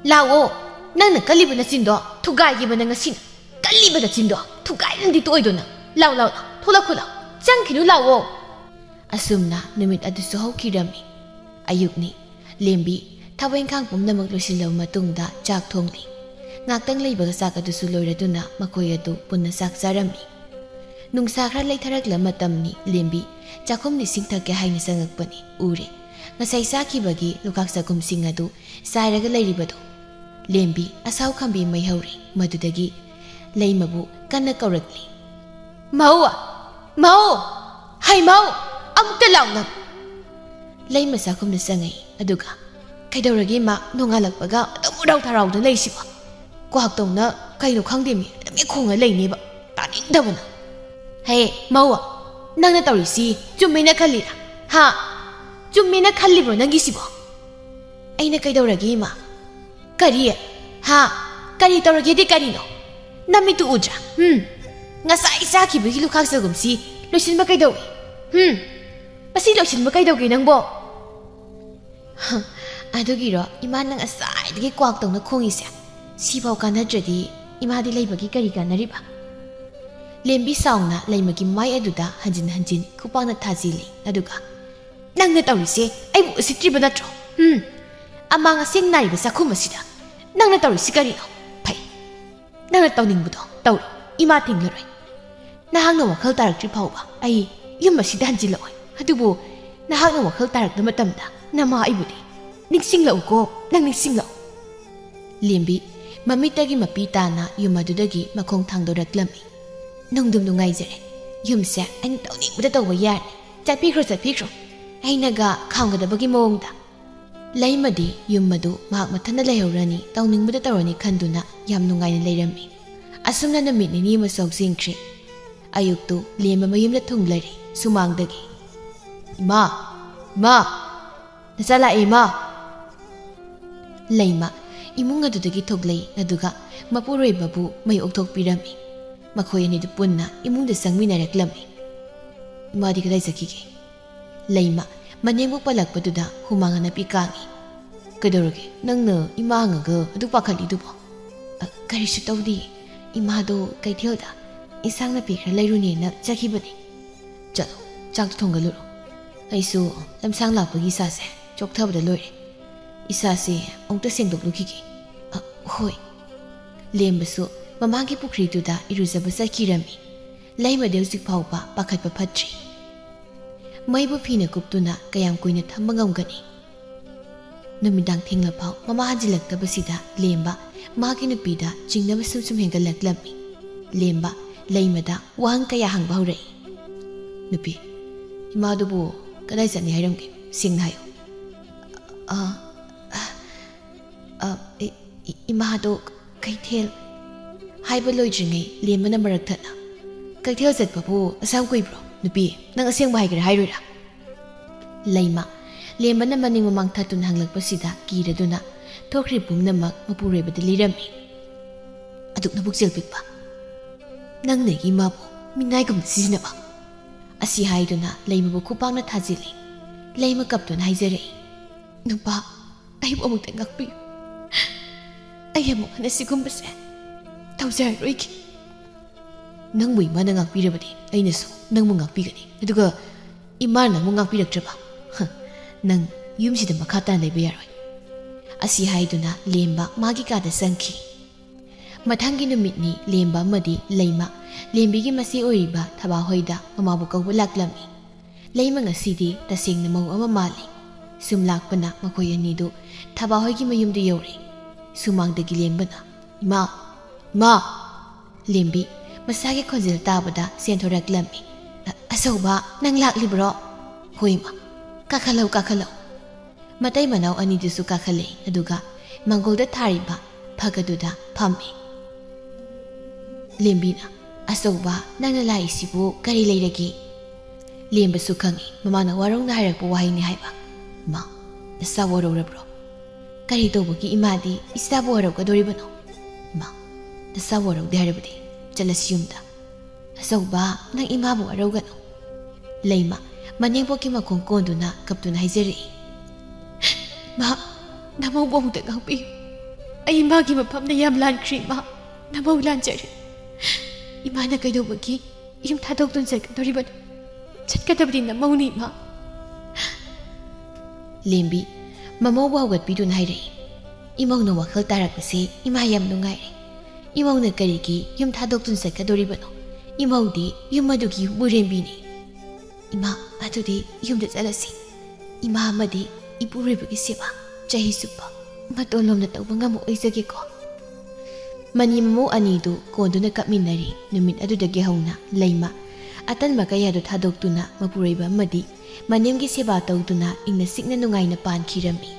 ꯂꯥꯛꯑꯣ꯫ ꯅꯪꯅ ꯀꯜꯂꯤꯕ ꯅꯆꯤꯟꯗꯣ ꯊꯨꯒꯥꯏꯒꯦꯕꯅ ꯉꯁꯤꯅ꯫ ꯀꯜꯂꯤꯕ ꯅꯆꯤꯟꯗꯣ ꯊꯨꯒꯥꯏꯔꯗꯤ ꯇꯣꯛꯑꯣꯏꯗꯣ ꯅꯪ꯫ ꯂꯥꯎ, ꯂꯥꯎ, ꯂꯥꯎ꯫ ꯊꯣꯛꯂꯛꯈꯣ ꯂꯥꯎ꯫ ꯆꯪꯈꯤꯅꯨ ꯂꯥꯛꯑꯣ"꯫ ꯑꯁꯨꯝꯅ ꯅꯨꯃꯤꯠ ꯑꯗꯨꯁꯨ ꯍꯧꯈꯤꯔꯝꯃꯤ꯫ ꯑꯌꯨꯛꯅꯤ꯫ ꯂꯦꯝꯕꯤ ꯊꯕꯛ ꯏꯪꯈꯥꯡ ꯄꯨꯝꯅꯃꯛ ꯂꯣꯏꯁꯤꯜꯂꯕ ꯃꯇꯨꯡꯗ ꯆꯥꯛ ꯊꯣꯡꯂꯤ꯫ ꯉꯥꯛꯇꯪ ꯂꯩꯕꯒ ꯆꯥꯛ ꯑꯗꯨꯁꯨ ꯂꯣꯏꯔꯗꯨꯅ ꯃꯈꯣꯏ ꯑꯗꯨ ꯄꯨꯟꯅ ꯆꯥꯛ ꯆꯥꯔꯝꯃꯤ꯫ ꯅꯨꯡꯁꯥ ꯈꯔ ꯂꯩꯊꯔꯛꯂꯕ ꯃꯇꯝꯅꯤ꯫ ꯂꯦꯝꯕꯤ ꯆꯥꯛꯈꯨꯝꯗ ꯏꯁꯤꯡ ꯊꯛꯀꯦ ꯍꯥꯏꯅ ꯆꯪꯉꯛꯄꯅꯤ꯫ ꯎꯔꯦ, ꯉꯁꯥꯏ ꯆꯥꯈꯤꯕꯒꯤ ꯂꯨꯈꯥꯛ ꯆꯒꯨꯝꯁꯤꯡ ꯑꯗꯨ ꯆꯥꯏꯔꯒ ꯂꯩꯔꯤꯕꯗꯨ꯫ ꯂꯦꯝꯕꯤ ꯑꯁꯥꯎ ꯈꯥꯝꯕꯤ ꯃꯩ ꯍꯧꯔꯤ꯫ ꯃꯗꯨꯗꯒꯤ ꯂꯩꯃꯕꯨ ꯀꯟꯅ ꯀꯧꯔꯛꯂꯤ꯫ "ꯃꯧ! ꯃꯧ! ꯍꯩ ꯃꯧ! ꯑꯃꯨꯛꯇ ꯂꯥꯎ ꯅꯪ!" ꯂꯩꯃ ꯆꯥꯛꯈꯨꯝꯗ ꯆꯪꯉꯛꯏ꯫ ꯑꯗꯨꯒ, "ꯀꯩꯗꯧꯔꯒꯦ ꯏꯃꯥ, ꯅꯣꯡꯉꯥꯜꯂꯛꯄꯒ ꯑꯗꯨꯝ ꯎꯔꯥꯎ ꯊꯔꯥꯎꯗ ꯂꯩꯁꯤꯕꯣ? ꯀ꯭ꯋꯥꯛꯇꯧꯅ ꯀꯩꯅꯣ ꯈꯪꯗꯦ ꯃꯤ, ꯑꯗꯨꯝ ꯍꯦꯛ ꯈꯣꯡꯉ ꯂꯩꯅꯦꯕ꯫ ꯇꯥꯅꯤꯡꯗꯕꯅ꯫ ꯍꯦ, ꯃꯧ, ꯅꯪꯅ ꯇꯧꯔꯤꯁꯤ ꯆꯨꯝꯃꯦꯅ ꯈꯜꯂꯤꯔꯥ? ꯍꯥ? ꯆꯨꯝꯃꯦꯅ ꯈꯜꯂꯤꯕ꯭ꯔꯣ ꯅꯪꯒꯤꯁꯤꯕꯣ?" "ꯑꯩꯅ ꯀꯩꯗꯧꯔꯒꯦ ꯏꯃꯥ?" "ꯀꯔꯤ? ꯍꯥ? ꯀꯔꯤ ꯇꯧꯔꯒꯦꯗꯤ ꯀꯔꯤꯅꯣ? ꯅꯃꯤꯠꯇꯨ ꯎꯗ꯭ꯔꯥ? ꯍꯨꯝ? ꯉꯁꯥꯏ ꯆꯥꯈꯤꯕꯒꯤ ꯂꯨꯈꯥꯛ ꯆꯒꯨꯝꯁꯤ ꯂꯣꯏꯁꯤꯟꯕ ꯀꯩꯗꯧꯏ? ꯍꯨꯝ? ꯃꯁꯤ ꯂꯣꯏꯁꯤꯟꯕ ꯀꯩꯗꯧꯒꯦ ꯅꯪꯕꯣ?" ꯍ, ꯑꯗꯨꯒꯤꯔꯣ ꯏꯃꯥ ꯅꯪ ꯉꯁꯥꯏꯗꯒꯤ ꯀ꯭ꯋꯥꯛꯇꯧꯅ ꯈꯣꯡꯉꯤꯁꯦ? ꯁꯤꯐꯥꯎ ꯀꯥꯟꯅꯗ꯭ꯔꯗꯤ ꯏꯃꯥꯗꯤ ꯂꯩꯕꯒꯤ ꯀꯔꯤ ꯀꯥꯟꯅꯔꯤꯕ? ꯂꯦꯝꯕꯤ ꯁꯥꯎꯅ ꯂꯩꯃꯒꯤ ꯃꯥꯏ ꯑꯗꯨꯗ ꯍꯟꯖꯤꯟ ꯍꯟꯖꯤꯟ ꯈꯨꯄꯥꯛꯅ ꯊꯥꯖꯤꯜꯂꯤ꯫ ꯑꯗꯨꯒ, "ꯅꯪꯅ ꯇꯧꯔꯤꯁꯦ ꯑꯩꯕꯨ ꯎꯁꯤꯠꯇ꯭ꯔꯤꯕ ꯅꯠꯇ꯭ꯔꯣ? ꯍꯨꯝ? ꯑꯃꯥꯡ ꯑꯁꯦꯡ ꯅꯥꯏꯔꯤꯕ ꯆꯥꯛꯈꯨꯝ ꯑꯁꯤꯗ ꯅꯪꯅ ꯇꯧꯔꯤꯁꯤ ꯀꯔꯤꯅꯣ? ꯐꯩ, ꯅꯪꯅ ꯇꯧꯅꯤꯡꯕꯗꯣ ꯇꯧꯔꯣ, ꯏꯃꯥ ꯊꯤꯡꯂꯔꯣꯏ꯫ ꯅꯍꯥꯛꯅ ꯋꯥꯈꯜ ꯇꯥꯔꯛꯇ꯭ꯔꯤ ꯐꯥꯎꯕ ꯑꯩ ꯌꯨꯝ ꯑꯁꯤꯗ ꯍꯟꯖꯤꯜꯂꯛꯑꯣꯏ꯫ ꯑꯗꯨꯕꯨ ꯅꯍꯥꯛꯅ ꯋꯥꯈꯜ ꯇꯥꯔꯛꯄ ꯃꯇꯝꯗ ꯅꯃꯥ ꯑꯩꯕꯨꯗꯤ ꯅꯤꯡꯁꯤꯡꯂꯛꯎꯀꯣ, ꯅꯪ ꯅꯤꯡꯁꯤꯡꯂꯛꯎ꯫ ꯂꯦꯝꯕꯤ ꯃꯃꯤꯠꯇꯒꯤ ꯃꯄꯤ ꯇꯥꯅ ꯌꯨꯝ ꯑꯗꯨꯗꯒꯤ ꯃꯈꯣꯡ ꯊꯥꯡꯗꯣꯔꯛꯂꯝꯃꯤ꯫ ꯅꯨꯡꯗꯨꯝ ꯅꯨꯡꯉꯥꯏꯖꯔꯦ꯫ ꯌꯨꯝꯁꯦ ꯑꯩꯅ ꯇꯧꯅꯤꯡꯕꯗ ꯇꯧꯕ ꯌꯥꯔꯦ꯫ ꯆꯠꯄꯤꯈ꯭ꯔꯣ, ꯆꯠꯄꯤꯈ꯭ꯔꯣ꯫ ꯑꯩꯅꯒ ꯈꯥꯝꯒꯗꯕꯒꯤ ꯃꯑꯣꯡꯗ꯫ ꯂꯩꯃꯗꯤ ꯌꯨꯝ ꯑꯗꯨ ꯃꯍꯥꯛ ꯃꯊꯟꯇ ꯂꯩꯍꯧꯔꯅꯤ, ꯇꯧꯅꯤꯡꯕꯗ ꯇꯧꯔꯅꯤ ꯈꯟꯗꯨꯅ ꯌꯥꯝ ꯅꯨꯡꯉꯥꯏꯅ ꯂꯩꯔꯝꯃꯤ꯫ ꯑꯁꯨꯝꯅ ꯅꯨꯃꯤꯠ ꯅꯤꯅꯤ ꯑꯃꯁꯨ ꯍꯧꯖꯤꯟꯈ꯭ꯔꯦ꯫ ꯑꯌꯨꯛꯇꯨ ꯂꯦꯝꯕ ꯃꯌꯨꯝꯗ ꯊꯨꯡꯂꯔꯦ ꯁꯨꯃꯥꯡꯗꯒꯤ꯫ "ꯏꯃꯥ! ꯏꯃꯥ! ꯅꯆꯥ ꯂꯥꯛꯑꯦ, ꯏꯃꯥ!" ꯂꯩꯃ ꯏꯃꯨꯡ ꯑꯗꯨꯗꯒꯤ ꯊꯣꯛꯂꯛꯏ, ꯑꯗꯨꯒ ꯃꯄꯨꯔꯣꯏꯕꯕꯨ ꯃꯩ ꯑꯣꯛꯊꯣꯛꯄꯤꯔꯝꯃꯤ꯫ ꯃꯈꯣꯏ ꯑꯅꯤꯗꯨ ꯄꯨꯟꯅ ꯏꯃꯨꯡꯗ ꯆꯪꯃꯤꯟꯅꯔꯛꯂꯝꯃꯤ꯫ "ꯏꯃꯥꯗꯤ ꯀꯗꯥꯏ ꯆꯠꯈꯤꯒꯦ?" ꯂꯩꯃ ꯃꯅꯦꯝꯕꯨ ꯄꯜꯂꯛꯄꯗꯨꯗ ꯍꯨꯃꯥꯡ ꯑꯅꯞꯄꯤ ꯀꯥꯡꯏ꯫ "ꯀꯩꯗꯧꯔꯒꯦ? ꯅꯪꯅ ꯏꯃꯥ ꯍꯪꯉꯒ ꯑꯗꯨ ꯄꯥꯈꯠꯂꯤꯗꯨꯕꯣ?" "ꯑ, ꯀꯔꯤꯁꯨ ꯇꯧꯗꯤꯌꯦ꯫ ꯏꯃꯥꯗꯣ ꯀꯩꯊꯦꯜꯗ ꯏꯟꯁꯥꯡ ꯅꯥꯄꯤ ꯈꯔ ꯂꯩꯔꯨꯅꯦꯅ ꯆꯠꯈꯤꯕꯅꯤ꯫ ꯆꯠꯂꯣ, ꯆꯥꯛꯇꯣ ꯊꯣꯡꯒꯠꯂꯨꯔꯣ꯫ ꯑꯩꯁꯨ ꯂꯝꯁꯥꯡ ꯂꯥꯛꯄꯒꯤ ꯏꯁꯥꯁꯦ ꯆꯣꯛꯊꯕꯗ ꯂꯣꯏꯔꯦ꯫ ꯏꯁꯥꯁꯦ ꯑꯃꯨꯛꯇ ꯁꯦꯡꯗꯣꯛꯂꯨꯈꯤꯒꯦ꯫" "ꯑ, ꯍꯣꯏ꯫" ꯂꯦꯝꯕꯁꯨ ꯃꯃꯥꯡꯒꯤ ꯄꯨꯈ꯭ꯔꯤꯗꯨꯗ ꯏꯔꯨꯖꯕ ꯆꯠꯈꯤꯔꯝꯃꯤ꯫ ꯂꯩꯃꯗꯤ ꯍꯧꯖꯤꯛ ꯐꯥꯎꯕ ꯄꯥꯈꯠꯄ ꯐꯠꯇ꯭ꯔꯤ꯫ ꯃꯩꯕꯨ ꯐꯤꯅ ꯀꯨꯞꯇꯨꯅ ꯀꯌꯥꯝ ꯀꯨꯏꯅ ꯊꯝꯕ ꯉꯝꯒꯅꯤ? ꯅꯨꯃꯤꯗꯥꯡ ꯊꯦꯡꯂꯐꯥꯎ ꯃꯃꯥ ꯍꯟꯖꯤꯜꯂꯛꯇꯕꯁꯤꯗ ꯂꯦꯝꯕ ꯃꯍꯥꯛꯀꯤ ꯅꯨꯄꯤꯗ ꯆꯤꯡꯅꯕ ꯁꯨꯝ ꯁꯨꯝ ꯍꯦꯟꯒꯠꯂꯛꯂꯝꯃꯤ꯫ ꯂꯦꯝꯕ ꯂꯩꯃꯗ ꯋꯥꯍꯪ ꯀꯌꯥ ꯍꯪꯕ ꯍꯧꯔꯛꯏ꯫ "ꯅꯨꯄꯤ, ꯏꯃꯥꯗꯨꯕꯨ ꯀꯗꯥꯏ ꯆꯠꯅꯤ ꯍꯥꯏꯔꯝꯒꯦ? ꯁꯦꯡꯅ ꯍꯥꯏꯌꯨ꯫" "ꯑ, ꯑ, ꯑ, ꯏ-, ꯏ-, ꯏꯃꯥꯗꯣ ꯀꯩꯊꯦꯜ꯫" ꯍꯥꯏꯕ ꯂꯣꯏꯗ꯭ꯔꯤꯉꯩ ꯂꯦꯝꯕꯅ ꯃꯔꯛ ꯊꯠꯅ, "ꯀꯩꯊꯦꯜ ꯆꯠꯄꯕꯨ ꯑꯁꯥꯝ ꯀꯨꯏꯕ꯭ꯔꯣ? ꯅꯨꯄꯤ, ꯅꯪ ꯑꯁꯦꯡꯕ ꯍꯥꯏꯒꯦꯔꯥ ꯍꯥꯏꯔꯣꯏꯔꯥ?" ꯂꯩꯃ ꯂꯦꯝꯕꯅ ꯃꯅꯤꯡ ꯃꯃꯥꯡ ꯊꯠꯇꯨꯅ ꯍꯪꯂꯛꯄꯁꯤꯗ ꯀꯤꯔꯗꯨꯅ ꯊꯣꯛꯈ꯭ꯔꯤꯕ ꯄꯨꯝꯅꯃꯛ ꯃꯄꯨꯔꯣꯏꯕꯗ ꯂꯤꯔꯝꯃꯤ꯫ "ꯑꯗꯨꯛꯅ ꯄꯨꯛꯆꯦꯜ ꯄꯤꯛꯄ ꯅꯪꯅ ꯏꯃꯥꯕꯨ ꯃꯤꯅꯥꯏꯒꯨꯝꯅ ꯁꯤꯖꯤꯟꯅꯕ?" ꯑꯁꯤ ꯍꯥꯏꯗꯨꯅ ꯂꯩꯃꯕꯨ ꯈꯨꯄꯥꯛꯅ ꯊꯥꯖꯤꯜꯂꯤ꯫ ꯂꯩꯃ ꯀꯞꯇꯨꯅ ꯍꯥꯏꯖꯔꯛꯏ꯫ "ꯅꯨꯄꯥ, ꯑꯩꯕꯨ ꯑꯃꯨꯛꯇ ꯉꯥꯛꯄꯤꯌꯨ꯫ ꯑꯩ ꯑꯃꯨꯛ ꯍꯟꯅ ꯁꯤꯒꯨꯝꯕꯁꯦ ꯇꯧꯖꯔꯔꯣꯏꯒꯦ꯫" "ꯅꯪꯕꯨ ꯏꯃꯥꯅ ꯉꯥꯛꯄꯤꯔꯕꯗꯤ ꯑꯩꯅꯁꯨ ꯅꯪꯕꯨ ꯉꯥꯛꯄꯤꯒꯅꯤ꯫ ꯑꯗꯨꯒ ꯏꯃꯥꯅ ꯅꯪꯕꯨ ꯉꯥꯛꯄꯤꯔꯛꯇ꯭ꯔꯕ? ꯍ, ꯅꯪ ꯌꯨꯝꯁꯤꯗ ꯃꯈꯥ ꯇꯥꯅ ꯂꯩꯕ ꯌꯥꯔꯣꯏ꯫" ꯑꯁꯤ ꯍꯥꯏꯗꯨꯅ ꯂꯦꯝꯕ ꯃꯥꯒꯤ ꯀꯥꯗ ꯆꯪꯈꯤ꯫ ꯃꯊꯪꯒꯤ ꯅꯨꯃꯤꯠꯅꯤ꯫ ꯂꯦꯝꯕ ꯑꯃꯗꯤ ꯂꯩꯃ, ꯂꯦꯝꯕꯤꯒꯤ ꯃꯆꯦ ꯑꯣꯏꯔꯤꯕ ꯊꯕꯥ ꯍꯣꯏꯗ ꯃꯃꯥꯕꯨ ꯀꯧꯕ ꯂꯥꯛꯂꯝꯃꯤ꯫ ꯂꯩꯃ ꯉꯁꯤꯗꯤ ꯇꯁꯦꯡꯅ ꯃꯧ ꯑꯃ ꯃꯥꯜꯂꯤ꯫ ꯁꯨꯝ ꯂꯥꯛꯄꯅ ꯃꯈꯣꯏ ꯑꯅꯤꯗꯨ ꯊꯕꯥ ꯍꯣꯏꯒꯤ ꯃꯌꯨꯝꯗꯨ ꯌꯧꯔꯦ꯫ ꯁꯨꯃꯥꯡꯗꯒꯤ ꯂꯦꯝꯕꯅ, "ꯏꯃꯥ! ꯏꯃꯥ!" ꯂꯦꯝꯕꯤ ꯃꯁꯥꯒꯤ ꯈꯣꯟꯖꯦꯜ ꯇꯥꯕꯗ ꯆꯦꯟꯊꯣꯔꯛꯂꯝꯃꯤ꯫ "ꯑ-, ꯑꯆꯧꯕ, ꯅꯪ ꯂꯥꯛꯂꯤꯕ꯭ꯔꯣ?" "ꯍꯣꯏ, ꯏꯃꯥ꯫ ꯀꯥꯈꯠꯂꯧ, ꯀꯥꯈꯠꯂꯧ꯫" ꯃꯇꯩ ꯃꯅꯥꯎ ꯑꯅꯤꯗꯨꯁꯨ ꯀꯥꯈꯠꯂꯛꯏ, ꯑꯗꯨꯒ ꯃꯥꯡꯒꯣꯜꯗ ꯊꯥꯔꯤꯕ ꯐꯛ ꯑꯗꯨꯗ ꯐꯝꯃꯤ꯫ ꯂꯦꯝꯕꯤꯅ, "ꯑꯆꯧꯕ, ꯅꯪꯅ ꯂꯥꯛꯏꯁꯤꯕꯨ ꯀꯔꯤ ꯂꯩꯔꯒꯦ?" ꯂꯦꯝꯕꯁꯨ ꯈꯪꯏ ꯃꯃꯥꯅ ꯋꯥꯔꯧꯅ ꯍꯥꯏꯔꯛꯄ ꯋꯥꯍꯩꯅꯤ ꯍꯥꯏꯕ꯫ "ꯏꯃꯥ, ꯅꯆꯥ ꯋꯥꯔꯧꯔꯕ꯭ꯔꯣ? ꯀꯔꯤ ꯇꯧꯕꯒꯤ ꯏꯃꯥꯗꯤ ꯏꯆꯥꯕꯨ ꯋꯥꯔꯧꯒꯗꯧꯔꯤꯕꯅꯣ? ꯏꯃꯥ, ꯅꯆꯥ ꯋꯥꯔꯧꯗꯦ ꯍꯥꯏꯔꯕꯗꯤ ꯆꯠꯂꯁꯤ ꯌꯨꯝꯗ꯫" "ꯑꯆꯧꯕ, ꯅꯪ ꯏꯃꯥꯕꯨ ꯋꯥꯔꯧꯒꯅꯨ꯫" ꯂꯩꯃ ꯃꯅꯦꯝꯕꯣꯛꯀꯤ ꯃꯈꯣꯡ ꯀꯣꯟꯗꯨꯅ ꯀꯞꯇꯨꯅ ꯍꯥꯏꯖꯔꯛꯏ꯫ "ꯃꯥ, ꯅꯃꯧꯕꯨ ꯑꯃꯨꯛꯇ ꯉꯥꯛꯄꯤꯌꯨ꯫ ꯑꯩ ꯏꯃꯥꯒꯤ ꯃꯐꯝꯗ ꯌꯥꯝ ꯂꯥꯟꯈ꯭ꯔꯦ, ꯏꯃꯥ꯫ ꯅꯃꯧ ꯂꯥꯟꯖꯔꯦ꯫ ꯏꯃꯥꯅ ꯀꯩꯗꯧꯕꯒꯤ ꯌꯨꯝ ꯊꯥꯗꯣꯛꯇꯨꯅ ꯆꯠꯀꯗꯧꯔꯤꯕꯅꯣ? ꯆꯠꯀꯗꯕꯗꯤ ꯅꯃꯧꯅꯤ, ꯏꯃꯥ꯫" ꯂꯦꯝꯕꯤ ꯃꯃꯧꯕꯨ ꯍꯧꯒꯠꯄꯤꯗꯨꯅ ꯍꯥꯏꯔꯛꯏ꯫ "ꯏꯃꯧꯅ ꯋꯥꯈꯜ ꯇꯥꯔꯛꯄꯁꯦ ꯏꯃꯥ ꯌꯥꯝ ꯅꯨꯡꯉꯥꯏꯔꯦ꯫ ꯏꯃꯧꯅ ꯀꯔꯤꯒꯤ ꯌꯨꯝ ꯊꯥꯗꯣꯛꯇꯨꯅ ꯆꯠꯀꯗꯧꯔꯤꯕꯅꯣ? ꯏꯃꯧꯗꯤ ꯌꯨꯝ ꯑꯗꯨꯒꯤ ꯌꯨꯝꯕꯨꯔꯦꯝꯕꯤꯅꯤ꯫ ꯏꯃꯥ, ꯑꯗꯨꯗꯤ ꯌꯨꯝꯗ ꯆꯠꯂꯁꯤ꯫ ꯏꯃꯥ ꯑꯃꯗꯤ ꯏꯄꯨꯔꯣꯏꯕꯒꯤ ꯁꯦꯕꯥ ꯆꯍꯤ ꯆꯨꯞꯄ ꯃꯇꯣꯟ ꯂꯣꯝꯗ ꯇꯧꯕ ꯉꯝꯕ ꯑꯣꯏꯖꯒꯦꯀꯣ꯫" ꯃꯅꯤ ꯃꯃꯧ ꯑꯅꯤꯗꯨ ꯀꯣꯟꯗꯨꯅ ꯀꯞꯃꯤꯟꯅꯔꯤ꯫ ꯅꯨꯃꯤꯠ ꯑꯗꯨꯗꯒꯤ ꯍꯧꯅ ꯂꯩꯃ ꯑꯇꯟꯕ ꯀꯌꯥꯗꯨ ꯊꯥꯗꯣꯛꯇꯨꯅ ꯃꯄꯨꯔꯣꯏꯕ ꯑꯃꯗꯤ ꯃꯅꯦꯝꯒꯤ ꯁꯦꯕꯥ ꯇꯧꯗꯨꯅ ꯏꯪꯅ ꯆꯤꯛꯅ ꯅꯨꯡꯉꯥꯏꯅ ꯄꯥꯟꯈꯤꯔꯝꯃꯤ꯫